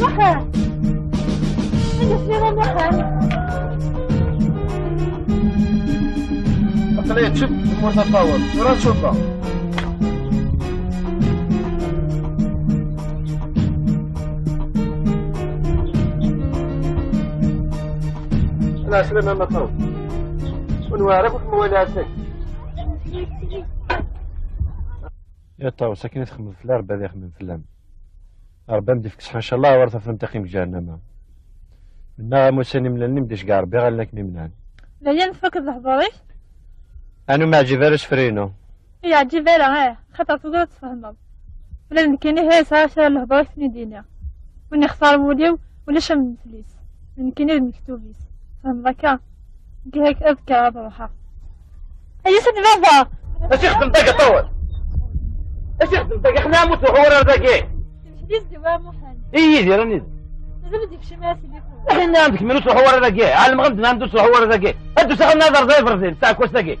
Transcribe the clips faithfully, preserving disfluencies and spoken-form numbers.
Ruḥ! Anda teddiḍ a Muḥend? Tmurt ad taweḍ, tura tcudda. Lɛeslama ma taweḍ. Ur newɛer akk ur t-nwala ass-agi. Ya Ṭawes, akken i txemmem fell-i, Rebbi ad ixemmem fell-am. Rebbi am d-ifk ṣṣeḥ, ncallah, war tafrent iqqim deg ǧahennama. Mennaɣ am ussan imlalen i m-d-iceggeɛ Rebbi ɣallen akken imlan. D aya nfak d lehdur-ik? Anu ur m-yeɛǧib ara usefru-inu? Ur yeɛǧib ara, eh, xaṭer tugiḍ ad tfehmeḍ. Ula d nekkini ha yesɛa kra n lehdur i k-ten-id-iniɣ. Win ixtar wul-iw, ulac am mtel-is. D nekkini d lmektub-is. Tfehmeḍ akka? Nekk ad kkreɣ ad ruḥeɣ. Ay, yis-, baba! Acu ixeddem dagi, Ṭawes? Acu ixeddem dagi? Xna amut uḥwar ar dagi. Imekli zdiwa Muḥend. I Yidir, anida? Mazal ur d-yekcim ara s tilifun. Aḥin nnan-d kemm ur truḥu ara dagi. Ɛelmeɣ d nnan-d ur truḥu ara dagi. Ad d-usaɣ ad nehder d iberḍin, taɛekkazt-agi.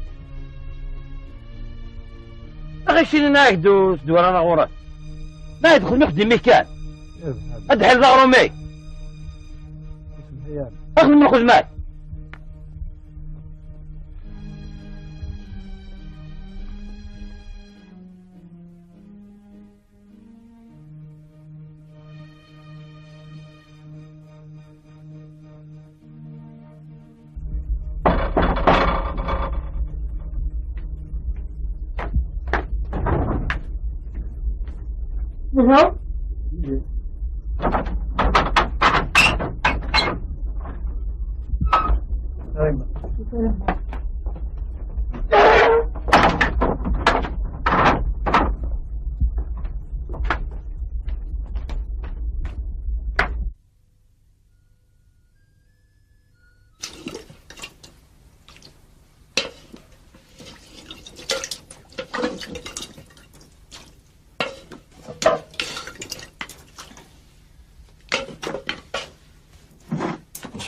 Aɣ icinin ad ak-d-ur s-d-wara ɣur-s. Ma yedxel mi xeddim-ik kan. Ad d-ḥileḍ aɣrum-ik. Ad xedmen lxedma-k.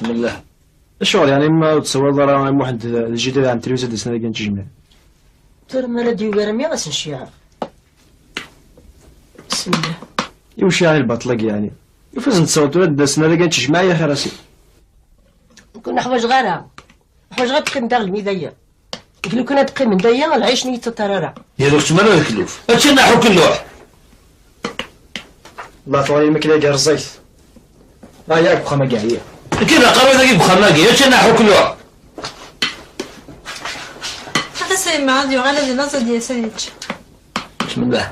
Bismillah. Acuɣer yeɛni ma ur tessawaleḍ ara i Muḥend d Jida d ɛemmi Lwiza ad d-asen ad gen tejmaɛt? Tura mi ara d-yugar mmi ad sen-ceyyɛeɣ. Bismillah. Iwceɛ i lbaṭel-agi yeɛni? Yufa-asen-d ssawal tura ad d-asen ad gen tejmaɛt ya xir-asen. Nekk ur ḥwaǧeɣ ara. Ḥwaǧeɣ ad teqqim daɣ lmidaya. Nekk lukan ad qqimen daya, lɛic-nni yettaṭṭar ara. Ya d uktma d akluf. Akken aḥu kelluḥ. Allah tuɣal imek d agerẓayt. Aya deg uxxam-agi ɛyiɣ. Akken aqerru dagi deg uxxam-agi, akken aḥu kelluḥ. Ata sayemma ad yuɣal ad ilaẓ ad d-yas ad yečč. Bismillah.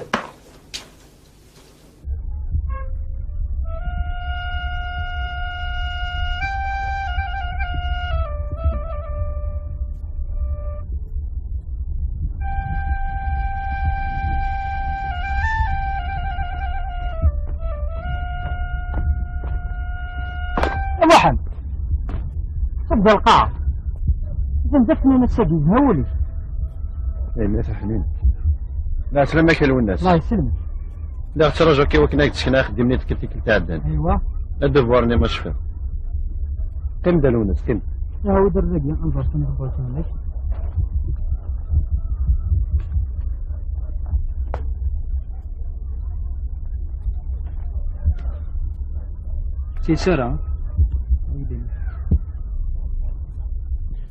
A Muḥend, tebda lqaɛa. Atan d afnan ass-agi, yezha wul-ik. Ay mmi, a Ḥnin. Lɛeslama-k a Lwennas. Allah yesselmek. Lliɣ ttṛajuɣ-k i wakken ad k-d-sekneɣ axeddim-nni n tikkelt, tikkelt iɛeddan. Aywa. Adevoir-nni ma tecfiḍ. Qqim-d a Lwennas, qqim. Aha, wi d arrag-i, ad nẓer kan adevoir-nnek. Tisara.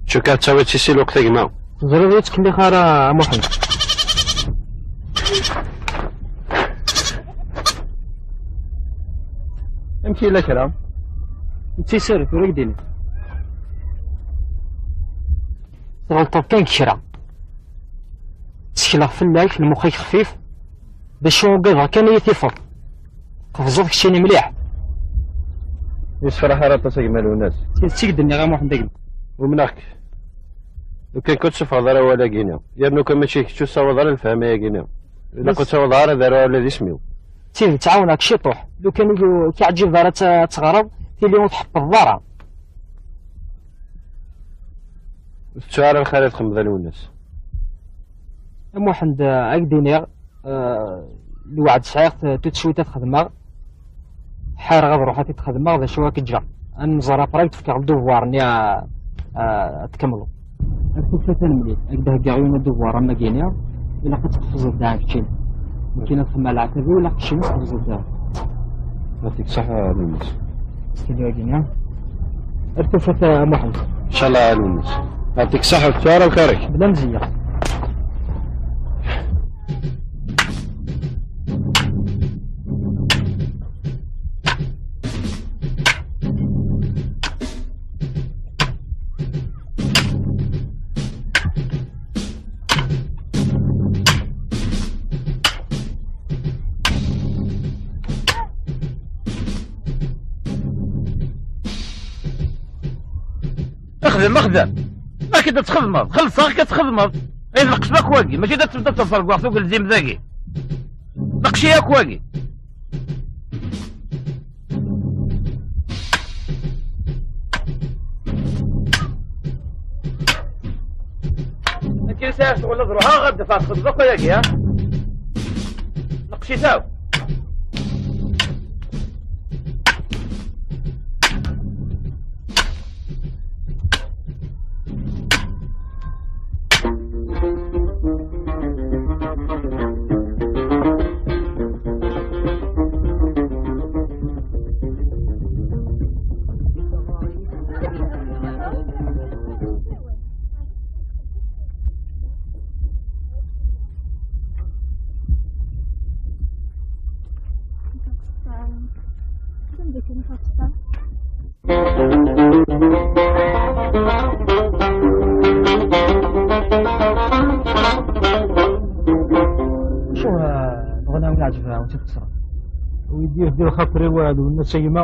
Cuka ad tawiḍ tisi lweqt a gma. Teẓriḍ ur ttkellix ara a Muḥend. Amek yella kra? Tisara, tura i k-d-iniɣ. Tɣelṭeḍ kan deg kra. Ttekleɣ fell-ak, lmux-ik xfif. D acu ugadeɣ kan ad iyi-tifeḍ. Tqefzeḍ keččini mliḥ. Yessefraḥ ara aṭas a gma Lwennas. D tidet i k-d-nniɣ a Muḥend a gma. Umneɣ-k. Lukan kan ur tessufɣeḍ ara awal-agi-ni. Yernu kan mačči d kečč ur tessawaḍ ara lefhama-agi-ni. Ilaq ur ttawaḍeɣ ara ad aruɣ ula d isem-iw. D tidet, ɛawneɣ-k ciṭuḥ. Lukan ur k-iɛǧib ara ad t-, ad teɣreḍ, tili ur tḥeṭṭeḍ ara. Ur tettu ara lxir i txemmeḍ a Lwennas. A Muḥend, eh, ad k-d-iniɣ, eh, lweɛd sɛiɣ-t, eh, tout de suite ad t-xedmeɣ. Ḥareɣ ad ruḥeɣ ad t-xedmeɣ, d acu ad k-ǧǧeɣ. Ad nẓer après, ad k-d-fkeɣ le devoir-nni, eh, eh, ad tkemmleḍ. Ar tufat, tanemmirt. Ad k-d-heggaɣ yiwen uduvar am wagini. Ilaq ad tqefzeḍ daɣen keččini. Nekkini ad xemmeɣ leɛtab-iw, ilaq keččini ad tqefzeḍ daɣen. Yɛṭik ṣṣeḥḥa a Lwennas. Stili wagini. Ar tufat a Muḥend. Ncallah a Lwennas. Yɛṭik ṣṣeḥḥa, ur tettu ara lxir-ik. Bla mzeyya. D lmexdam. Akken ad txedmeḍ, xellṣeɣ-k ad txedmeḍ. Ay d lqecc akk wagi, mačči d ad tebda teẓẓergwaɣ tugelzim dagi. Lqecc akk wagi. Akken sɛiɣ ccɣel ad ruḥeɣ, ad dafeɣ txedmeḍ akk ayagi, ha? Lqecc-itaw. Acu, eh, lɣenna-w iɛǧeb-aɣ, ur tt-id-qeṣṣreɣ. Wid yehdi lxaṭer-iw, eh, Lwennas a gma,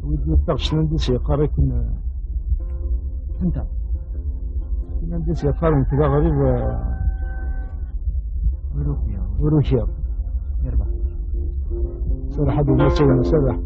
wid yutaɣ cnan di-s yeqqar akken, eh, anta? Cnan di-s yeqqar nekk d aɣrib, eh, ur ukiɣ. Ur ukiɣ. Yerbeḥ. Serreḥ-d Lwennas a gma, serreḥ.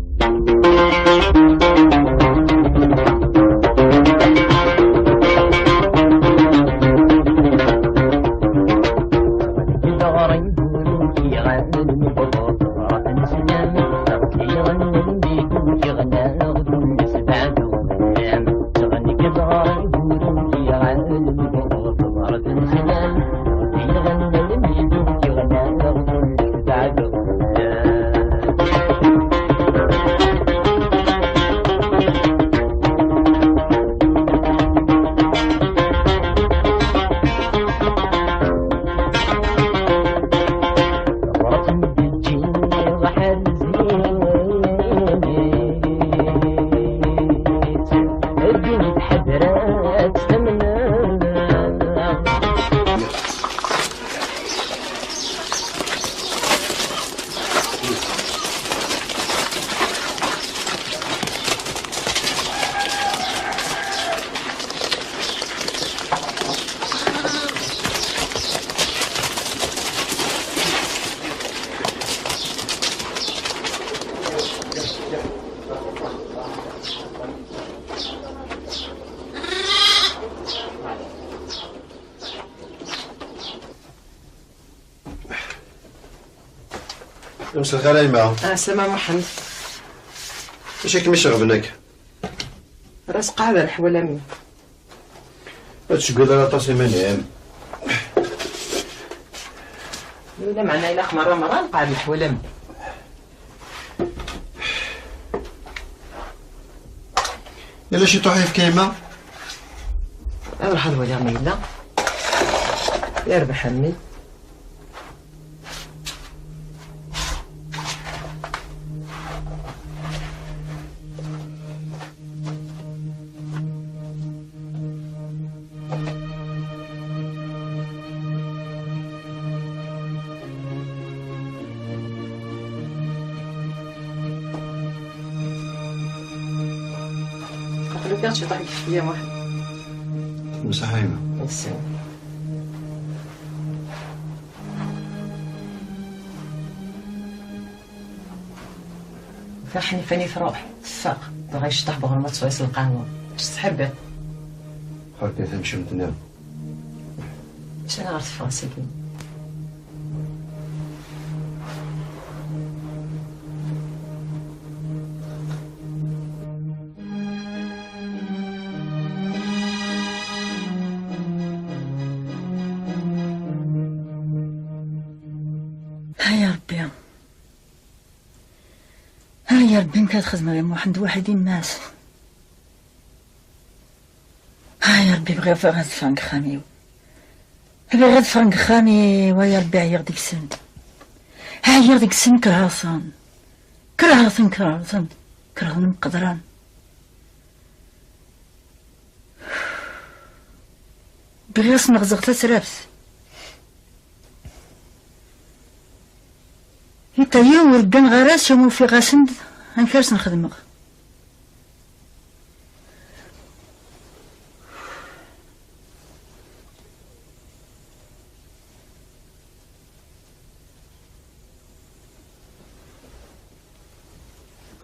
Mselxir a yemma. Ɛeslama Muḥend. Acu i kem-iceɣben akka? Ras qɛed ar leḥwal a mmi. Ur tettceggiḍ ara aṭas iman-im. Lameɛna ilaq merra merra nqeɛɛed leḥwal a mmi. Yella ciṭuḥ yefka yemma? Ad ruḥ ad waliɣ ma yella. Yerbeḥ a mmi. Aql-ik ad tecḍeḥ deg tefya, Muḥend. Msaḥ a yemma. Msaḥ. Ɣer Ḥnifa i tṛuḥ, teffeɣ, dɣa yecṭeḥ beɣrem ad tesɛu s lqahwa. Ǧǧet ttḥibbiḍ. Xerti tamcumt-nni. Mačči ɣer teffeɣ ass-agi. Ay a Ṛebbi. Ay a Ṛebbi, amek ad xedmeɣ i Muḥend waḥid i yemma-s? Ay a Ṛebbi, bɣiɣ ad ffɣen deg uxxam-iw. Bɣiɣ ad ffɣen deg uxxam-iw, ay a Ṛebbi, ɛyiɣ deg-sen. Ɛyiɣ deg-sen, kerheɣ-ten. Kerheɣ-ten, kerheɣ-ten. Kerhen mqedran. Bɣiɣ ad sen-ɣzeɣ tasraft. Itayi ur gganeɣ ara s umi ufiɣ-asen-d amek ara sen-xedmeɣ.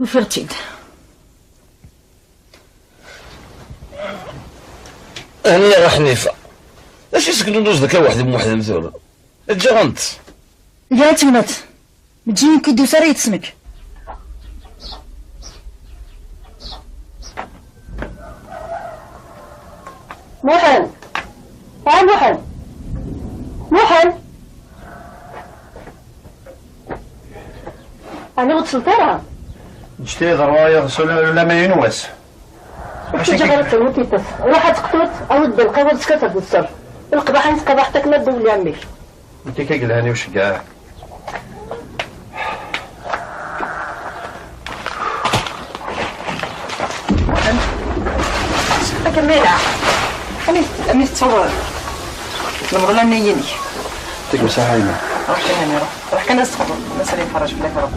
Ufiɣ-tt-id. Henni a Ḥnifa. D acu i s-tgennunduzeḍ akka weḥd-m weḥd-m tura? Ǧǧiɣ-tent. Ǧǧiɣ-tent. Meǧǧi-yi-d ur ara yettsnek. Muḥend! A Muḥend! Muḥend! Ɛni ur d-tesliḍ ara? Ǧǧet-iyi ad ṛwayeɣ s ula, ula ma yiwen wass. Ur ttaǧǧa ara ad terwel tiṭ-is. Ruḥ ad teqtuḍ, awi-d lqahwa ad tekkateḍ d ṣṣeṛ. Leqbaḥ-a i teqbaḥeḍ akken ad d-tewli ɛemmi-k. Netta kan yelhan i uceggeɛ. Akemmel. Amek, amek tettuḍ lmeḍla-nni-inek? Tek msaḥayna. Ruḥ kan, ruḥ. Ruḥ kan ad txedmeḍ. Ma sali nferrej fell-ak, ruḥ.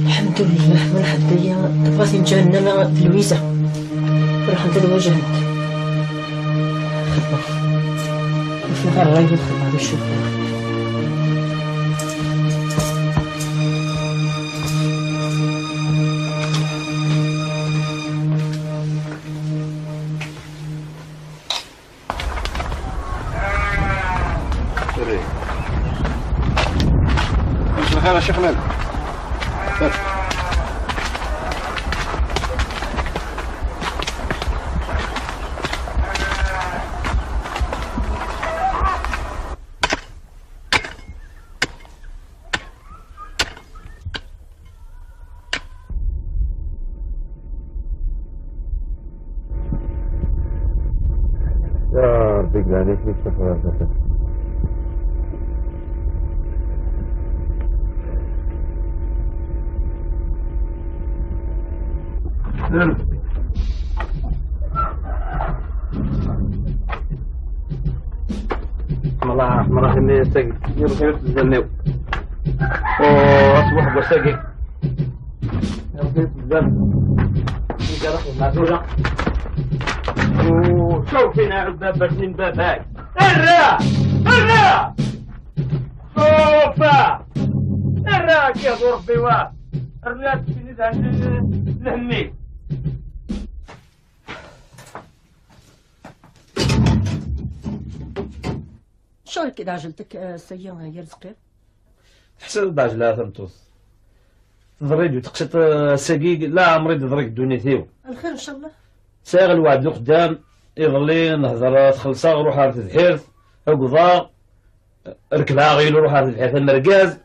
الحمد لله، من حد هي تبغى جهنم لويزا. راح انت الوجهنت. خدمة. وفي غير الراي والخدمة هذا الشوف. مساء الخير يا شيخ مالك. يا ربي، قاعد يشوف شكرا. بسم الله الرحمن الرحيم. يا ساقي، يا بخير تزنيو. أوه، أصبح بساقي. يا بخير تزن. يا رب المعدولة. أوه، شوف فينا عباد باش من باباك. الرا! الرا! شوفا! الرا كيهضر ربي واه. الرا تسيني عند الهمي. شو هيك إذا عجلتك، آه، سيا يا رزقي؟ تحسن بعجلة ثمتوث. تضريد وتقشط، آه، ساقي، لا عمري تضريك الدنيا ثيو. الخير إن شاء الله. ساغ الوعد لقدام، يظلي نهضر تخلصا، روح على تدحيرت، أقضى، ركبها غيلو، روح على تدحيرت المركز،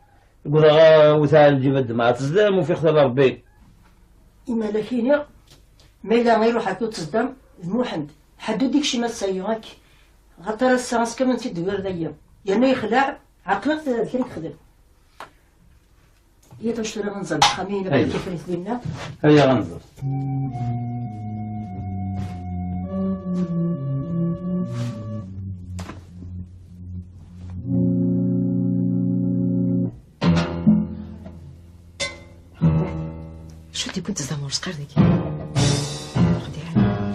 أقضى، وثال الجبد مع تزدام وفي اختار ربي. إما لكيني، ما إلا غير روح على تزدام، المحند، حدو ديك شي ما تسيوك، غطر السانس كمان تدوير ذيا، يعني يخلع، عقلك ثلاثين خدم. يا توش ترى غنزل، خمينة أيوة. كيف نتمنى. هيا غنزل. شو تبغي تزعم ورش قردك؟ خدي،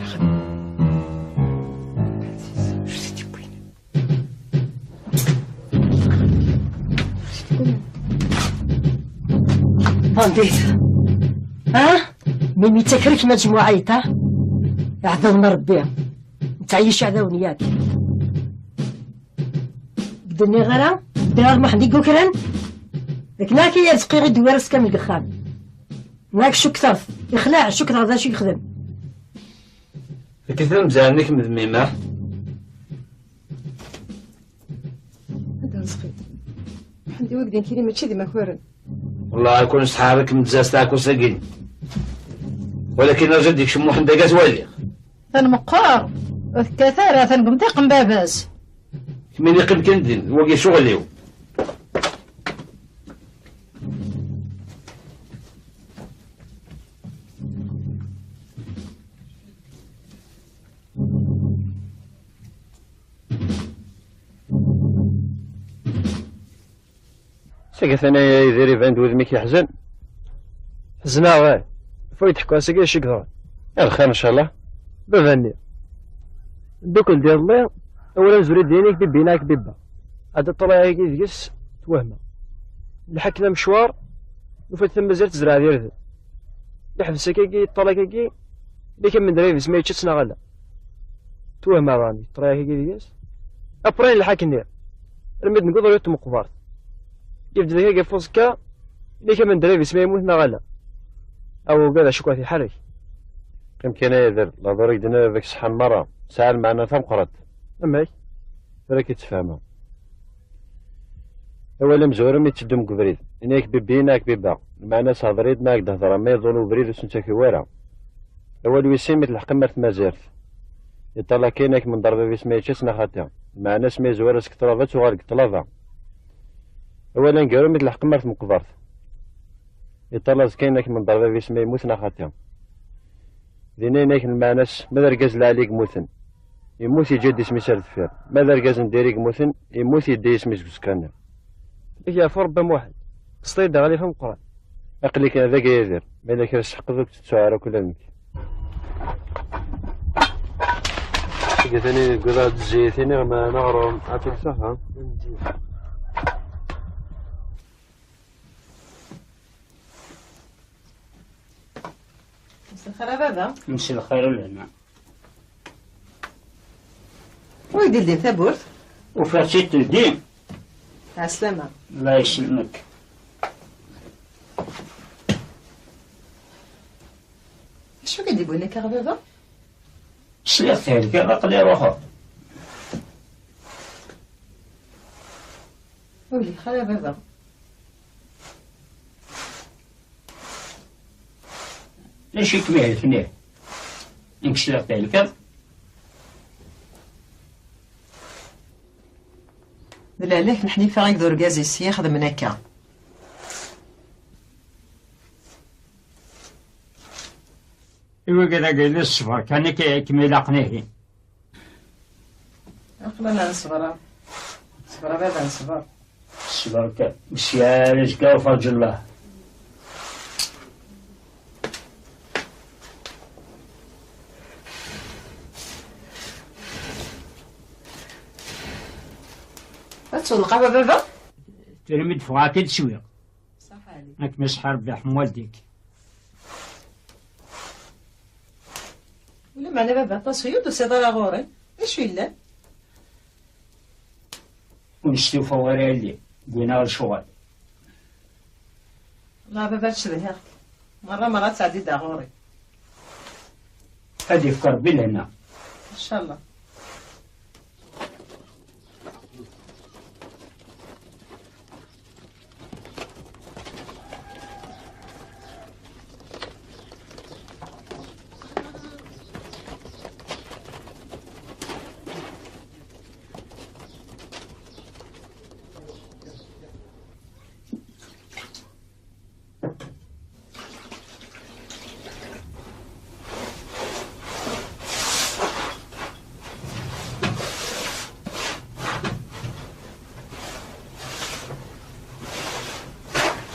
خدي. شو تبغي؟ بانديت. ها؟ ميمي تكرك مجموعة، ها؟ يعذرنا ربي. تعيش عذاون ياك. بدني غيرها، بدني غير محمد يقول كلام. لكن هاكي يا رزقي غير دوار سكام القخام. هاك شو كثرت. يخلع، شو كثرت، هذا شو يخدم. Kif amzaren-ik d Mima? Ad d-nseqi. Ḥemdi wagdin kiri mačči d imakaren. Wellah, akun sḥaṛek mdzas taɛkust-agi. Walakin aǧa d-ikcem Muḥend-agi ad t-waliɣ. Tan meqqer, ur tekkat ara, tan deg umtiq n baba-s. Kemmini qqim kan din, wagi ccɣel-iw. Seg tani a Yidir, iban-d wudem-ik yeḥzen. Ḥezneɣ, eh. Fu yeḍḥek ass-agi acu i yeḍran. Lxir, ncallah. Baba-nni. Ddukel-d iḍelli, awal amezwaru d-yenna-k bibi neɣ ak biba. Ɛedda ṭṭalay-agi deg-s, twehma. Nlḥa akken amecwar, nufa-d tamazirt tezreɛ d irden. Yeḥbes akkagi, ṭṭalak-agi, yak amendray-is ma yečča-tt neɣ ala. Twehma daɣen, ṭṭalak-agi deg-s. Après nlḥa akkenni, armi d-newweḍ ɣer tmeqbert. Yebded akkagi ɣef uẓekka, yak amendray-is ma yemmut neɣ ala. Aw ugad acu-k ad t-iḥerrek. Qqim kan a Yidir, ladur i k-d-nnan baba-k ṣeḥḥan merra, sɛan lmeɛna tameqqrant. Amek? Tura ad k-id-sfehmeɣ. Awal amezwaru mi tettedum deg ubrid, ini-ak bibi neɣ ak biba, lmeɛna-s hder-iyi-d ma ak-d-hedreɣ ma iḍul ubrid ur sen-ttakiw ara. Awal wis sin mi tleḥqem ar tmazirt, iṭṭalak-in ak menḍer bab-is ma yečča-tt neɣ xaṭi, lmeɛna-s ma yezwar-as deg ṭṭlaba ad tuɣal deg ṭṭlaba. Awal aneggaru mi tleḥqem ar tmeqbert, iṭṭal azekka-inek menḍer bab-is ma yemmut neɣ xaṭi. Din ayen akken lmeɛna-s, ma d argaz lɛali i yemmuten, yemmut yeǧǧa-d isem-is ar deffir. Ma d argaz n diri i yemmuten, yemmut yedda yisem-is deg uẓekka-nni. Ad k-yeɛfu Rebbi a Muḥend, tekkseḍ-iyi-d aɣilif ameqqran. Aql-ik dagi a Yidir, ma yella kra sḥeqqeɣ ur k-tettuɣ ara akk ula d nekk. Tagi tani deg uḍar d zzit, iniɣ ma neɣrum, ɛṭik ṣaḥa. Mselxir a baba. Mselxir a lehna. Wi d-ildin tawwurt? Ufiɣ-tt-id teldi. Ɛeslama. Allah yesselmek. Acu i k-id-iwwin akka a baba? Sliɣ thelkeḍ, aql-i ruḥeɣ. Ur lliɣ ara a baba. D acu i kem-ihelken ihi? Nekk sliɣ thelkeḍ. D lehlak n Ḥnifa i d urgaz-is i ixedmen akka. I wigad-agi d ṣṣber kan i k-, i kem-ilaqen ihi. Aql-aneɣ neṣber. Ṣber a baba, neṣber. Ṣber kan. Sya ar azekka uferǧ Allah. Ad tewleq a baba? Tura mi d-ffɣeɣ ad k-id-swiɣ. Ṣaḥa ɛli. Ad kem-iṣeḥḥa Rebbi, ḥemmel waldik. Ulameɛna baba aṭas ur d-tusiḍ ara ɣur-i. D acu yellan? Ur nestufa ara yelli, wwin-aɣ lecɣal. Wallah a baba ad cedhiɣ-k. Merra merra ad tɛeddiḍ ar ɣur-i. Ad yefk Rebbi lehna. Ncallah.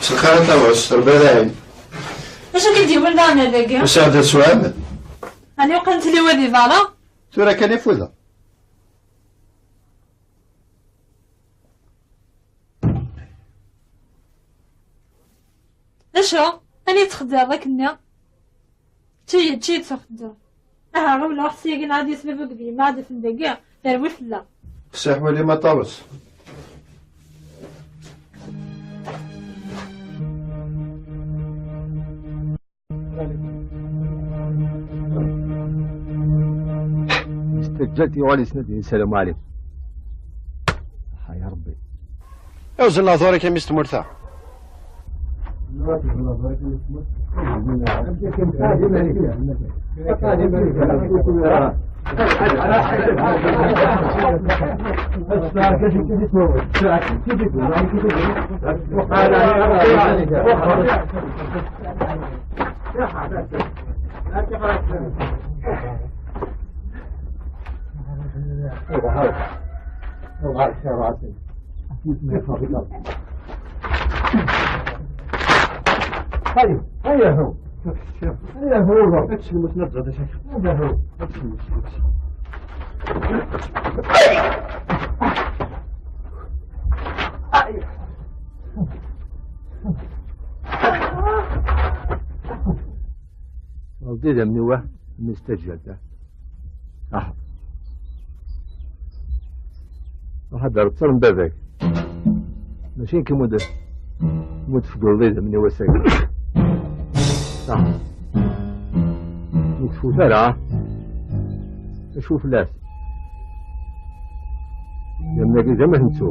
Mselxir a Ṭawes, Rebbi ad aɛin. D acu i k-id-yewwin daɣen ar dagi? Usiɣ-d ad sweɛd. Ɛni uqan-t liwa di berra? Tura kan i fudeɣ. D acu? Ani tettxeddireḍ akkenni? Ečč-iyi, ečč-iyi-d s uxeddim. Aha, ɣiwel ruḥ syagi, nɛad-yas baba akked yemma ad afen dagi, terwi fell-aɣ. Qessiḥ wali ma ṭawes. Dajjal yuɣal yesna-d, "Ssalamu ɛlikum." Ḥa ya Rebbi. Awzel lehdur-ik a mmi-s n tmurt-a. هيا، هيا هو. هيا هو. هيا هو. Ɣelḍ idammen-iw, ah, mi s-taǧǧalt, ah. Ah. Ruḥ ad d-reḍseḍ n baba-k. Mačči nekk i mu d-, mu d-tfegleḍ idammen-iw ass-agi. Ah. Ur tfut ara, ah. Acu fell-as? Yerna-gi d amat nettu.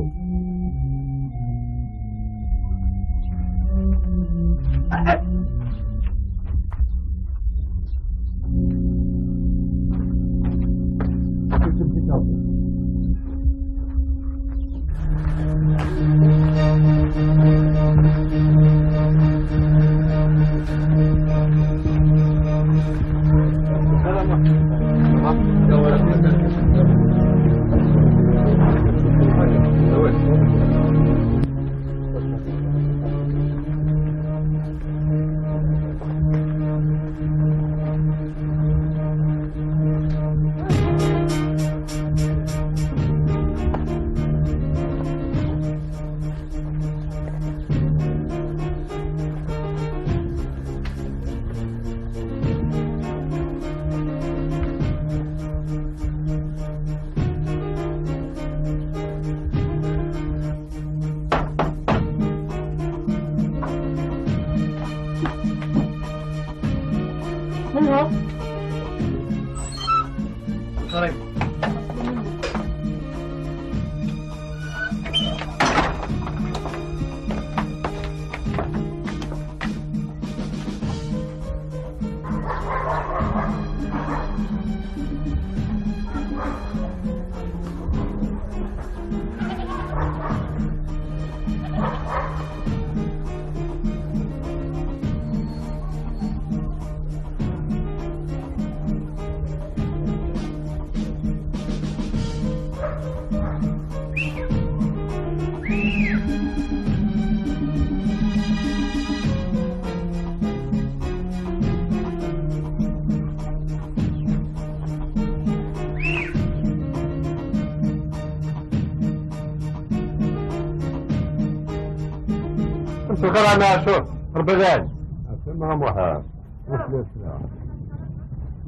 مساء الخير عمي عاشور، ربي غالب. عسلامة عمي محمد. آه. واش لاباس؟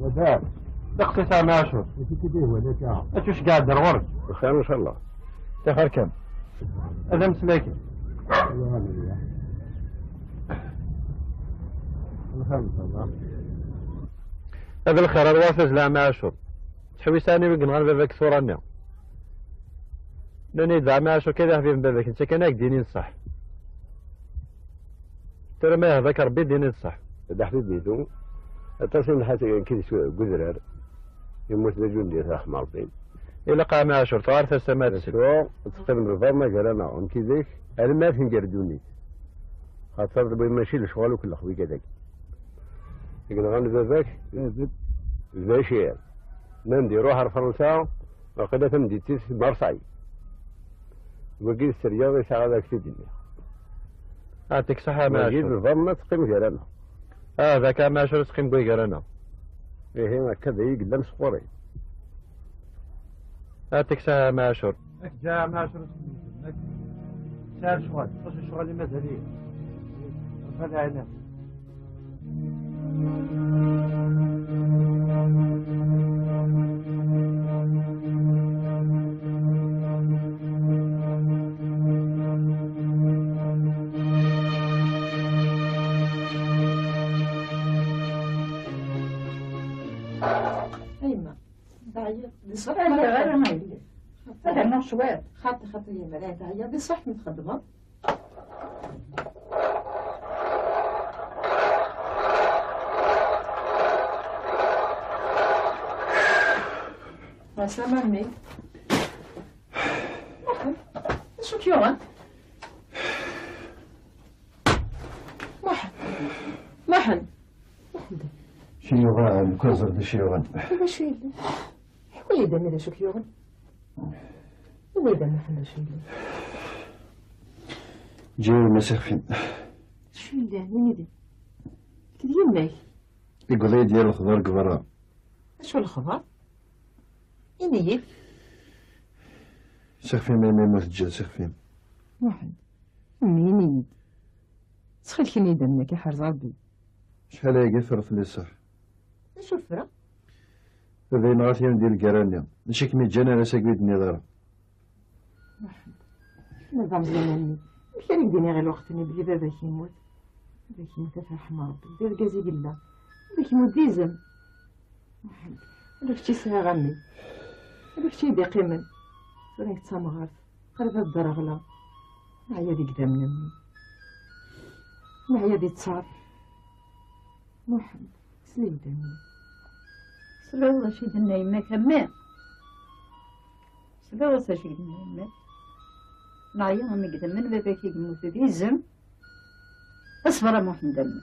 لاباس؟ دقتي عمي عاشور. ماشي كي داير ولا كاع؟ هاتو واش قاعد دير غورك؟ بخير إن شاء الله. أنت خير كان؟ هذا مسلاكي. الله يهديك. الخير إن شاء الله. هذا الخير، هذا واسع زعما عاشور. تحويس أنا وين غير باباك ثورة. ناني زعما عاشور كذا حبيب باباك، أنت كان هاك دينين صح. ترى ما هذاك ربي دينين صح. هذا حبيب بيتو. اتصل حتى كي سو-، قدرار. يموت ذا جندي راح مرتين. إلا قام عاشور، تعرف السماء تسد. شو؟ تقدم الفرما قال أنا، أم كي ذيك، أنا ما في نقدر دوني. خاطر بين ماشي لشغل وكل خوي كذاك. يقول غير باباك، باباك. ذا شيء. ما نديروها لفرنسا، وقيلا تمديتيس مارساي. وقيل السرياض يسعى ذاك في الدنيا. يعطيك الصحة، ما وقيل شاء الله. الظلمة تقيم غير أنا. آه، ذاك ما شاء الله تقيم كوي غير أنا. إيه، هكذا يقول لم سقوري. يعطيك الصحة، ما شاء الله. هاك جا ما شاء الله. هاك سهل شغل، خصو الشغل اللي مازال ليه. رفع العينات. أيما، دار Di ṣṣeḥ. Ma ara ma yili. Ad rnuɣ cwiṭ. Xaṭi, xaṭi, yemma, la teɛya. Di ṣṣeḥ mi txeddmeḍ. Ɛeslama, mmi. Muḥend, acu k-yuɣen? Muḥend. Muḥend. Muḥend. Acu yuɣen? Kuẓer d acu yuɣen? Acu yellan? Ḥwi-yi-d a mmi d acu k-yuɣen? Ḥwi-yi-d a Muḥend acu yellan? Ǧǧiɣ ma sixfin. Acu yellan? Ini-d. Nekk d yemma-k. Iwweḍ-iyi-d yir lexbar deg berra. Acu lexbar? Ini-yi-d. Sixfin, ma yemmut ǧǧiɣ sixfin. Muḥend. Mmi, ini-yi-d. Ttxil-k, ini-yi-d a mmi-k, iḥrez Ṛebbi. Acḥal ayagi teffreḍ fell-i ṣṣeḥ. D acu tefra? Baba yenɣa-t yiwen di lgara-nni. Mačči kem-iǧǧan ar ass-agi ur d-tenniḍ ara. Muḥend. Kemm d ameẓyan a mmi. Amek ara k-d-iniɣ i lweqt-nni belli baba-k yemmut? Baba-k yemmut, ad t-yerḥem Ṛebbi. D argaz i yella. Baba-k yemmut d izem. Muḥend, ala kečč i sɛiɣ a mmi. Ala kečč i yi-d-iqqimen. Tura nekk d tamɣart. Qrib ad d-reɣleɣ. Neɛya deg idammen a mmi. Neɛya di ttaṛ. Muḥend, sel-iyi-d a mmi. Tesliḍ d acu i d-tenna yemma-k a mmi? Tesliḍ d acu i d-tenna yemma-k? Neɛya a mmi deg idammen, baba-k i yemmut d izem. Aṣber a Muḥend a mmi.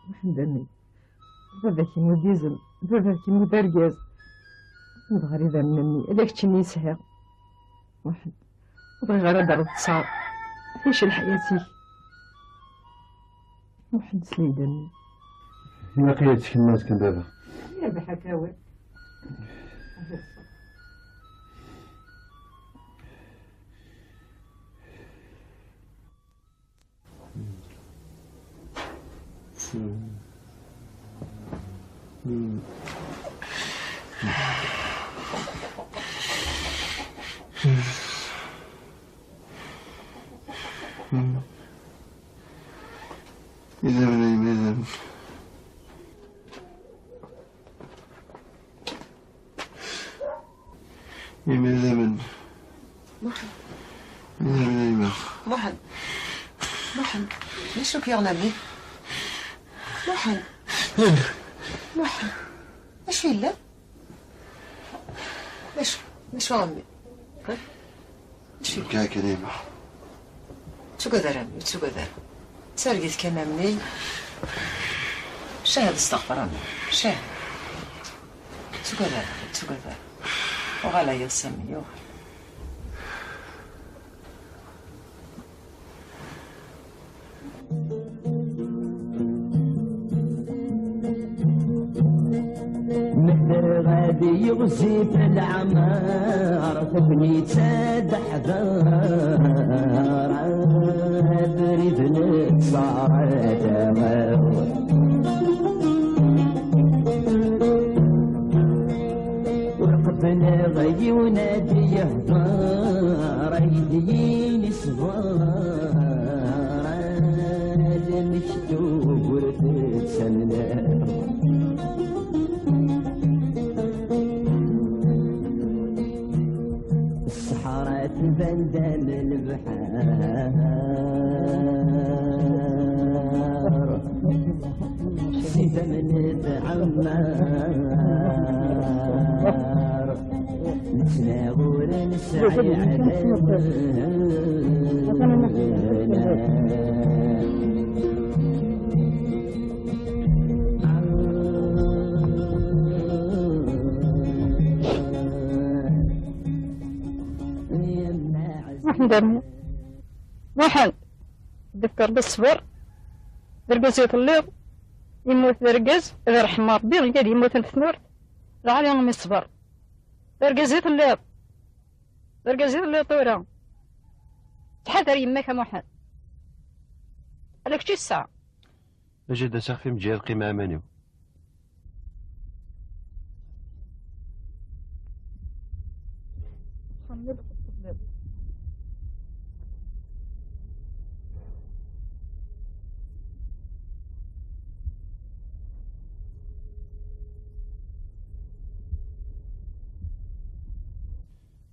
Muḥend a mmi. Baba-k yemmut d izem, baba-k yemmut d argaz. Dɣa idammen a mmi, ala keččini i sɛiɣ. Muḥend, ur bɣiɣ ara ad d-terreḍ ttaṛ. Ticel ḥyat-ik. Muḥend, sel-iyi-d a mmi. Ilaq-iyi ad tkemmel azekka n baba. Yerbeḥ akka awal. Idammen ay imadan. Imadan. Muḥend. Imadan ay imax. Muḥend. Muḥend. D acu k-yuɣen a mmi? Muḥend. Muḥend. D acu yellan? D acu? D acu a mmi? Ha? D acu? Nekk akken a yemma. Ur ttagad ara a mmi, ur ttagad ara. D targit kan a mmi. Cah ad steɣfer a mmi. Cah. Ur ttagad ara, ur ttagad ara. Uɣal a yiḍes a mmi, uɣal. Medreɣ ad yiɣzif leɛmer, tegnit ad ḥder, abrid nettṣar ad aɣeɣ. Ur qebbleɣ yiwen ad yehder, ay d-yini ṣber, ad nektub ur tettamneɣ. Ṣṣeḥra tban-d am lebḥer. Si tamnet ɛemmar, nettnaɣ ur nesɛi ɛdawen. Muḥend, d-ifka Rebbi ṣṣber. D argaz i telliḍ, yemmut d argaz, ad irḥem Rebbi, i ad yemmuten f tmurt, lɛali a mmi ṣṣber. D argaz i telliḍ, d argaz i telliḍ tura. Ttḥadar yemma-k a Muḥend. Ala kečč i tesɛa. A jida, s axef-im ǧǧiɣ lqima aman-iw.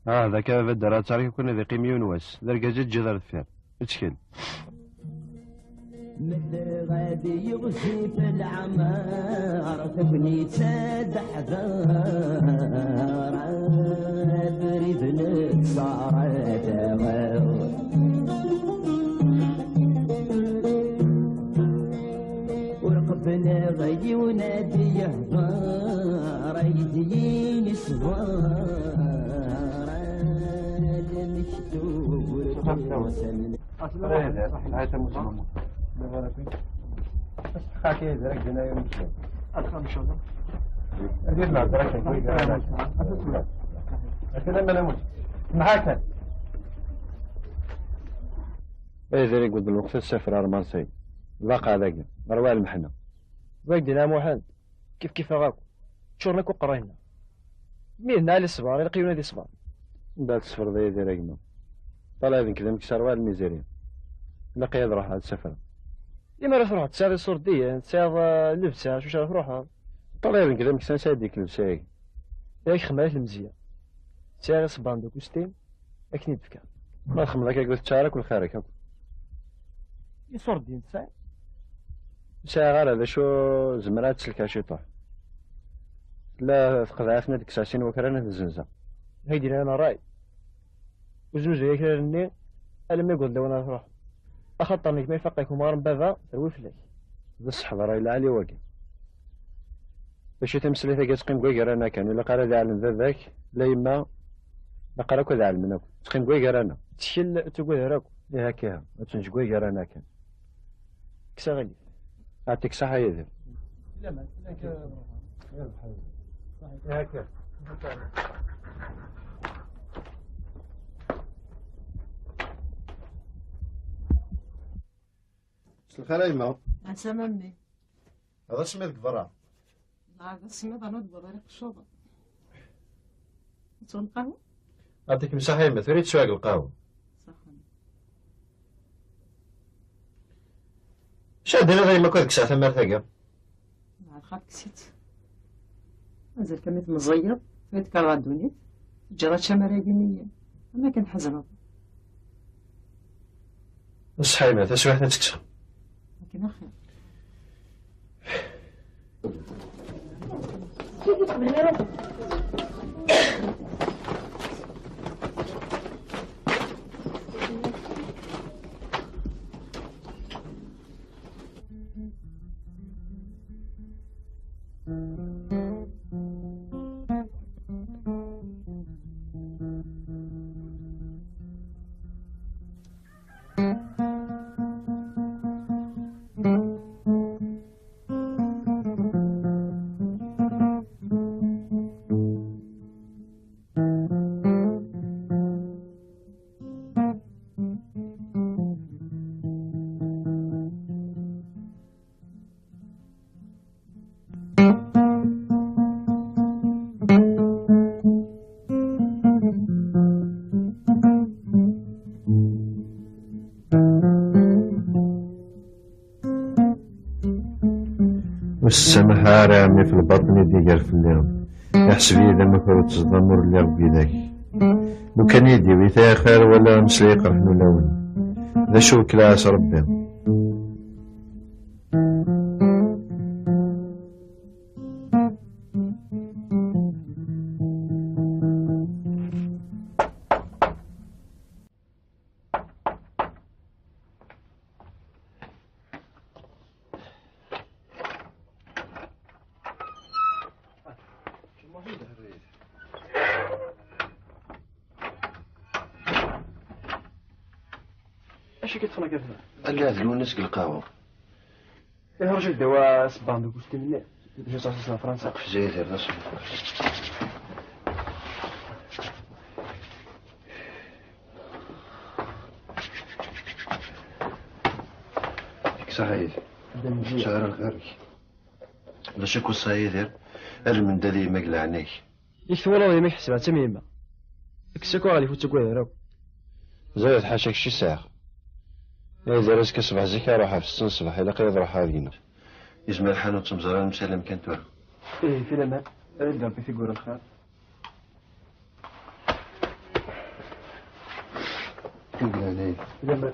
Ah, d akka baba Dara, ttṛajuɣ-ken ad iqqim yiwen wass. D argaz i teǧǧiḍ ar deffir. Ttkel. Mel ɣad yeɣzif leɛmer, tagnit ad ḥḍer, abrid n tṣara d aɣaw. Ur qebbleɣ yiwen ad yehḍer, ay d-yini ṣber, ad mektub ur tt-yessamen. Ay d argaz, lweqt ad safer ar Marseille. Laqaɛ dagi, ɣer wa lmeḥna. Wagi d Muḥend, kif kif-aɣ akk. Ččuren akk uqerray-nneɣ. Mi d-nɛali ṣṣber, ilaq yiwen ad iṣber. Anda ad tesfreḍ a Yidir a gma? Ṭala d nekk d ameksa ar wa lmizirya. Ilaq-iyi ad ruḥeɣ ad safreɣ. Imi ara truḥeḍ tesɛiḍ iṣurdiyen, tesɛiḍ, eh, llebsa, acu ara truḥeḍ? Ṭala d nekk d ameksa, nesɛa-d deg llebsa-agi. Yak xemma lemziyya. Tesɛiḍ iṣebban d ukustin, ad k-ten-id-fkeɣ. Ma txemmeḍ akka, ur tettaɣ ara akk lxir-ik akk. Iṣurdiyen tesɛiḍ? Ur sɛiɣ ara, d acu zemreɣ ad tt-selkeɣ ciṭuḥ. Tella tqeḍɛit-nni ad kkseɣ sin wakra n tzenza. Hay d-yennan ṛṛay. Ur znuzuy akrar-nni alamma yewweḍ lawan ara truḥeḍ. Axaṭer nekk ma ifaq-ak umɣar n baba, terwi fell-ak. D ṣṣeḥ d ṛṛay lɛali wagi. D acu tameslayt-agi ad teqqim deg waggar-ana kan, ur ilaq ara ad iɛellem baba-k, la yemma, ilaq ara akk ad ɛelmen akk. Teqqim deg waggar-ana. Ttkel ur ttagad ara akk. Ih akka, ad tenǧ deg waggar-ana kan. Kkes aɣilif. Ɛṭik ṣaḥa a Yidir. Ih akka. S lxir a yemma. Ɛsam a mmi. Ad asemmiḍ deg berra. Nɛad asemmiḍ, rnu deg berra, iqeccuḍ. Ad tesweḍ lqahwa? Ɛṭik ṣaḥa a yemma, tura i teswiɛg lqahwa. Ṣaḥa. Acu ara d-tiniḍ a yemma, akk ad kkseɣ tamart-agi? Nɛad xaṭ kkes-itt. Mazal kan mi tmeẓẓiyeḍ, tura tekreḍ ɣer ddunit, teǧǧiḍ ačamar-agi-nni, am akken tḥezneḍ. Ṣṣeḥ a yemma, taswiɛt ad tekkseɣ. Akken axir. Ur ssamaḥ ara ɛemmi ɣef lbaṭel i d-iger fell-i. Iḥseb-iyi d amakar ur ttẓḍam ur lliɣ deg widak. Lukan i yi-d-iwit axir wala ameslay iqerḥen ulawen. D acu wekkleɣ-as Rebbi? Acu i k-iṭṭfen akka fell-am? Ala, d lwennas deg lqahwa. Ihi rju ddaw asebbaɣ n ukustim-nni. Ǧǧiɣ-tt ɣer Fransa. Aqef zayder d aṣebbaɣ. Kkes aḥayet. Ttɛar lxir-ik. D acu i k-weṣṣa Yidir? Almend ad yemag leɛna-k. Yak twalaḍ yemma-k ḥesbeɣ-tt am yemma. Kkes akk aɣilif ur ttagad ara akk. Zayed ḥaca kečč i sɛiɣ. Yidir azekka ṣṣbeḥ zik ad ruḥeɣ ɣef ssetta n ṣṣbeḥ, ilaq-iyi ad ruḥeɣ ad gneɣ. Yezmer lḥal ur ttemẓar ara nemsalam kan tura. Ihi filaman, ad d-rebbi tiggura lxir. Lemmer.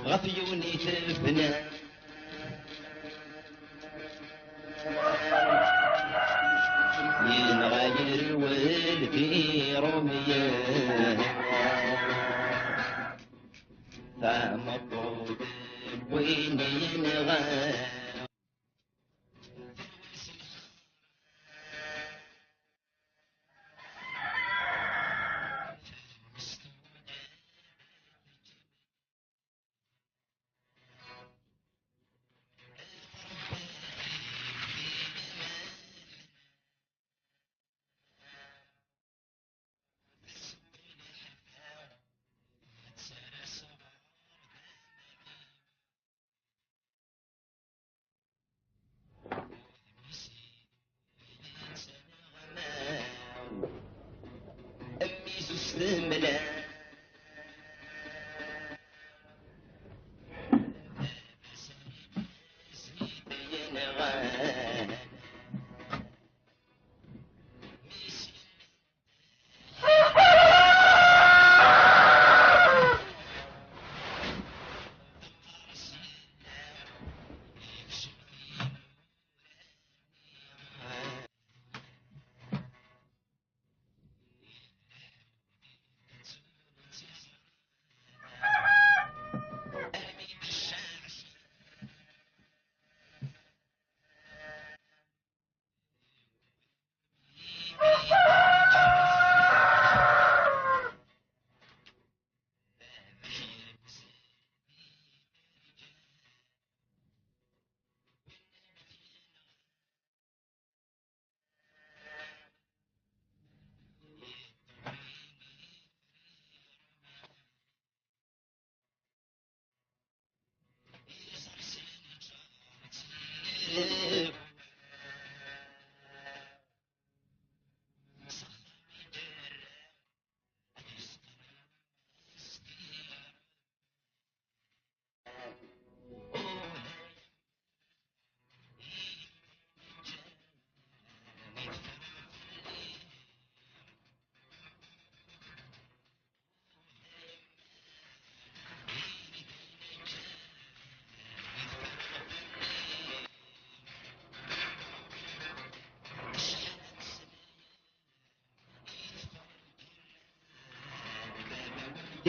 Ɣef yiwen i tebna. Yenɣa yerwel di Rumyen. Tameṭṭut n win yenɣa.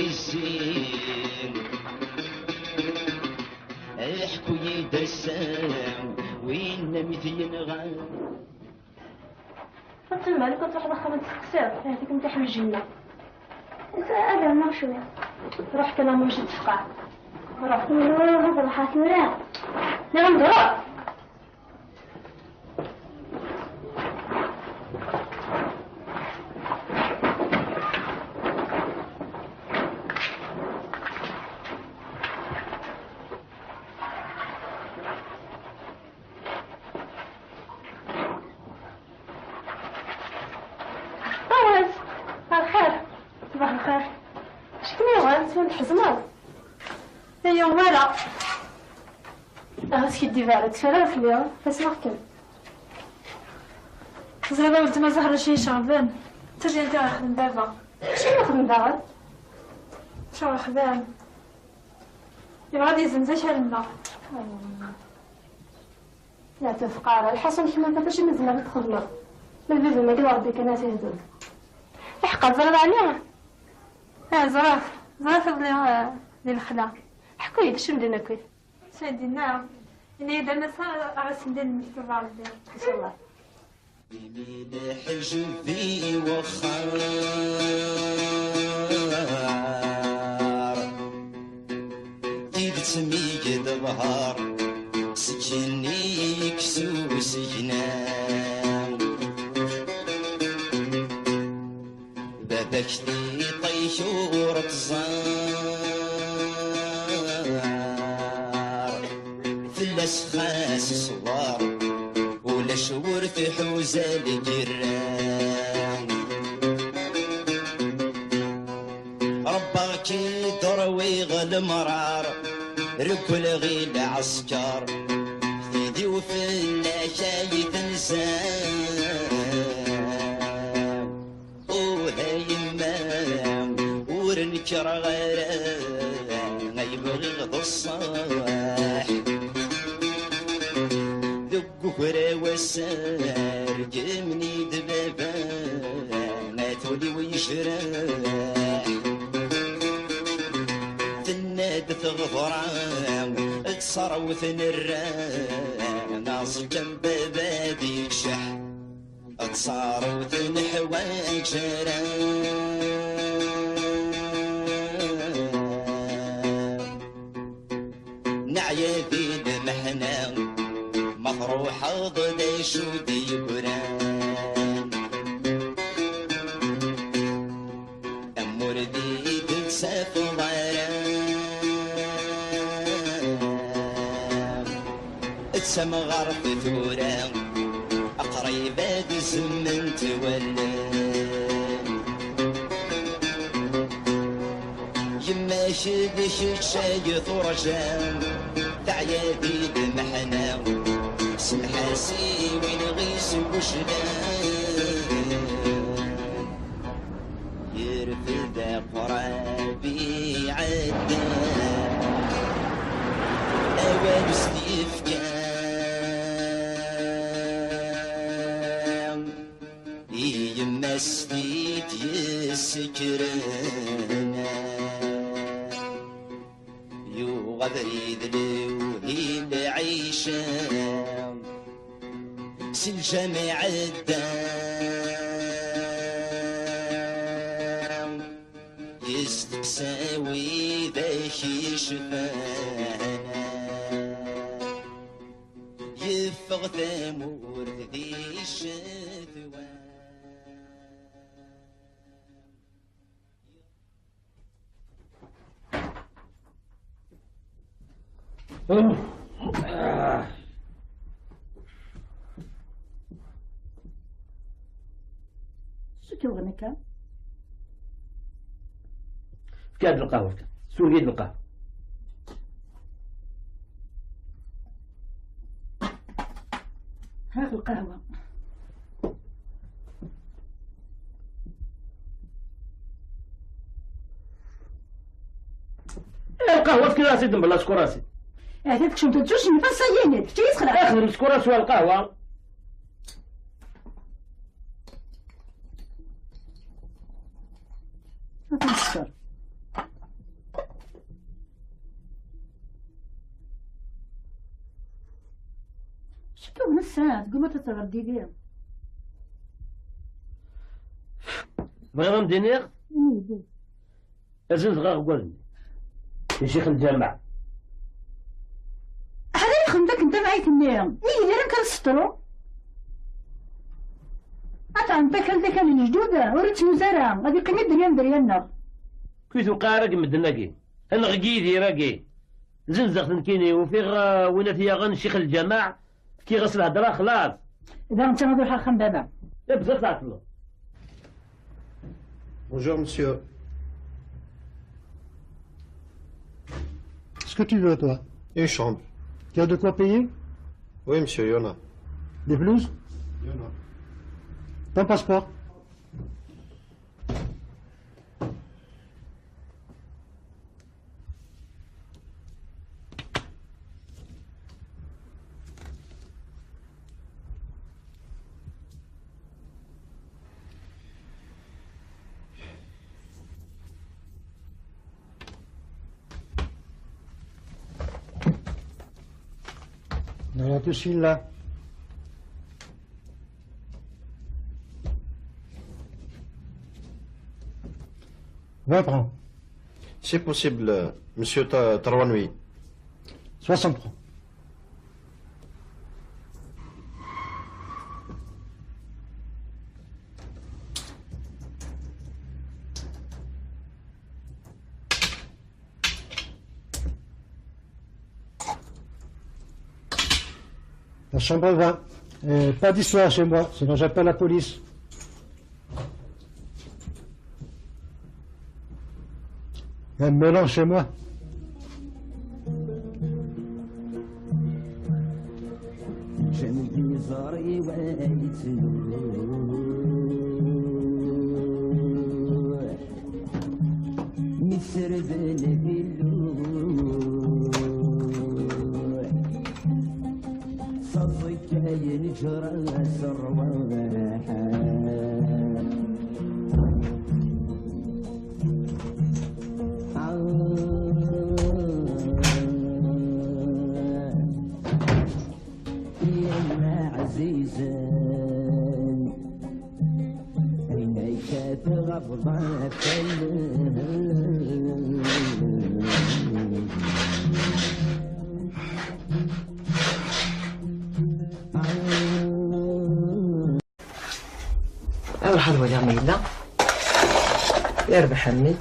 Izzin, iḥku-yi-d ass-a win mi t-yenɣa. Faṭima, lukan truḥeḍ axxam ad testeqsiḍ, ahat ad kem-teḥwiǧ Jenna. Ad rnuɣ cwiya. Ruḥ kan, a Mujid, tefqeɛ. Ruḥ. Ruḥ, ruḥ tura. Nniɣ-am-d ruḥ. Ṭawes, lxir. Ṣbaḥ lxir. Acu kem-yuɣen, ttun tḥezneḍ? Aya wala. Ah, ur skiddib ara, ur teffer ara fell-i, ḥesbeɣ-kem. Teẓriḍ a weltma Zahra acu iceɣben? D tajent i ɣ-ixdem baba. Acu i ixdem daɣen? Acu ɣ-ixdem? Yebɣa ad yezzenz akal-nneɣ. Ur tefqeɛ ara. Lḥaṣun kemm anta acu mi tzemreḍ ad txedmeḍ? Ma d baba-m akken Ṛebbi kan ara t-ihdun. Iḥeqqa, teẓriḍ ɛni? Ah, ẓriɣ. Ẓriɣ iḍelli, ah, di lexla. Ḥku-yi-d acu m-d-yenna akkit. Acu d-yenna? Yenna-yi-d a Massa, aɣ-asen-d-in lmektub a Ṛebbi. Ncallah. Imi leḥjeb i wexxar, tidet mi yeḍher, seg igenni yekkes usigna. Baba-k tiṭ-ik ur tẓar, fell-as xas ṣber, ulac ur tḥuza lgirra. Rebbaɣ-k-id rwiɣ lemrar, rewwleɣ i lɛesker, tidi Fell-ak ay tenza, uh a yemma, ur nekkreɣ ara, ay bɣiɣ d ṣṣeḥ. Deg ugraw ass-a, rǧem-iyi-d baba, a tuli-w yejreḥ. Tenna-d teɣḍra, ttṣerwet nerra, aẓeǧǧa n baba d yekceḥ. Ttṣerwet neḥwaǧ ara. Neɛya di lmeḥna, ma truḥeḍ d acu d-yeggran. Amur di d-tettafeḍ ara. D tamɣart tura, aqrib ad zemment wallen. Yemma-k d kečč ay turǧa, teɛya di lmeḥna, semḥ-as i win ɣis wejdan. Yerfed aqrab iɛedda, awal s-t-yefka i yemma-s t-id-yessekren. Yuɣ abrid lewhi lɛica, si lǧameɛ dda, yesteqsa widak yecfan, yeffeɣ tamurt di ccetwa. Acu k-yuɣen akka? Efk-aɣ-d lqahwa, efk-aɣ. Sureg-iyi-d lqahwa. Ha lqahwa. Eh, lqahwa, efk-as-id mebla sskeṛ-as-id. Ahat ad tkecmeḍ ad tcucmeḍ, ass-a yini-d, kečč i yi-tesxelɛeḍ. Axdem sskeṛ-as wa lqahwa. Ad ten-sskeṛ. Cekkeɣ nessa, tguma ad teɣreḍ yid-i. Tebɣiḍ ad m-d-iniɣ? Ih. Azen dɣa aɣewwad-nni i ccix n lǧameɛ. Ḥader ixdem akken tamɛayt-nni, i yellan amek ara tseṭṭru. Ad tɛenṭ akal d akal n lejdud, ur ittnuz ara, ad iqqim i dderya n dderya-nneɣ. Kuy tuqeɛ ara deg medden-agi, ad neɣ deg Yidir-agi. Zenzeɣ-t nekkini, ufiɣ, uh, win ad t-yaɣen ccix n lǧameɛ, fkiɣ-as lhedra, xlaṣ. Daɣen netta ad iruḥ axxam baba. Eh, bezzaf tɛeṭleḍ. Bonjour, monsieur. Ce que tu veux, toi? Une chambre. Tu as de quoi payer? Oui, monsieur, il y en a. Des blouses? Il y en a. Ton passeport? Voilà, tout de suite là. Vingt francs. C'est possible, monsieur Ta-, Tarwanwi. Soixante francs. La chambre vingt. Euh, pas d'histoire chez moi, sinon j'appelle la police. Il y a un mélange chez moi. Ẓer-iw ay ttnuh, mi sserden billuḥ, s aẓekka yenǧer-as rrwaḥ. Imɛazizen, ay nekkat ɣef ḍafel. Ad ruḥ ad waliɣ ma yella. Yerbeḥ a mmi.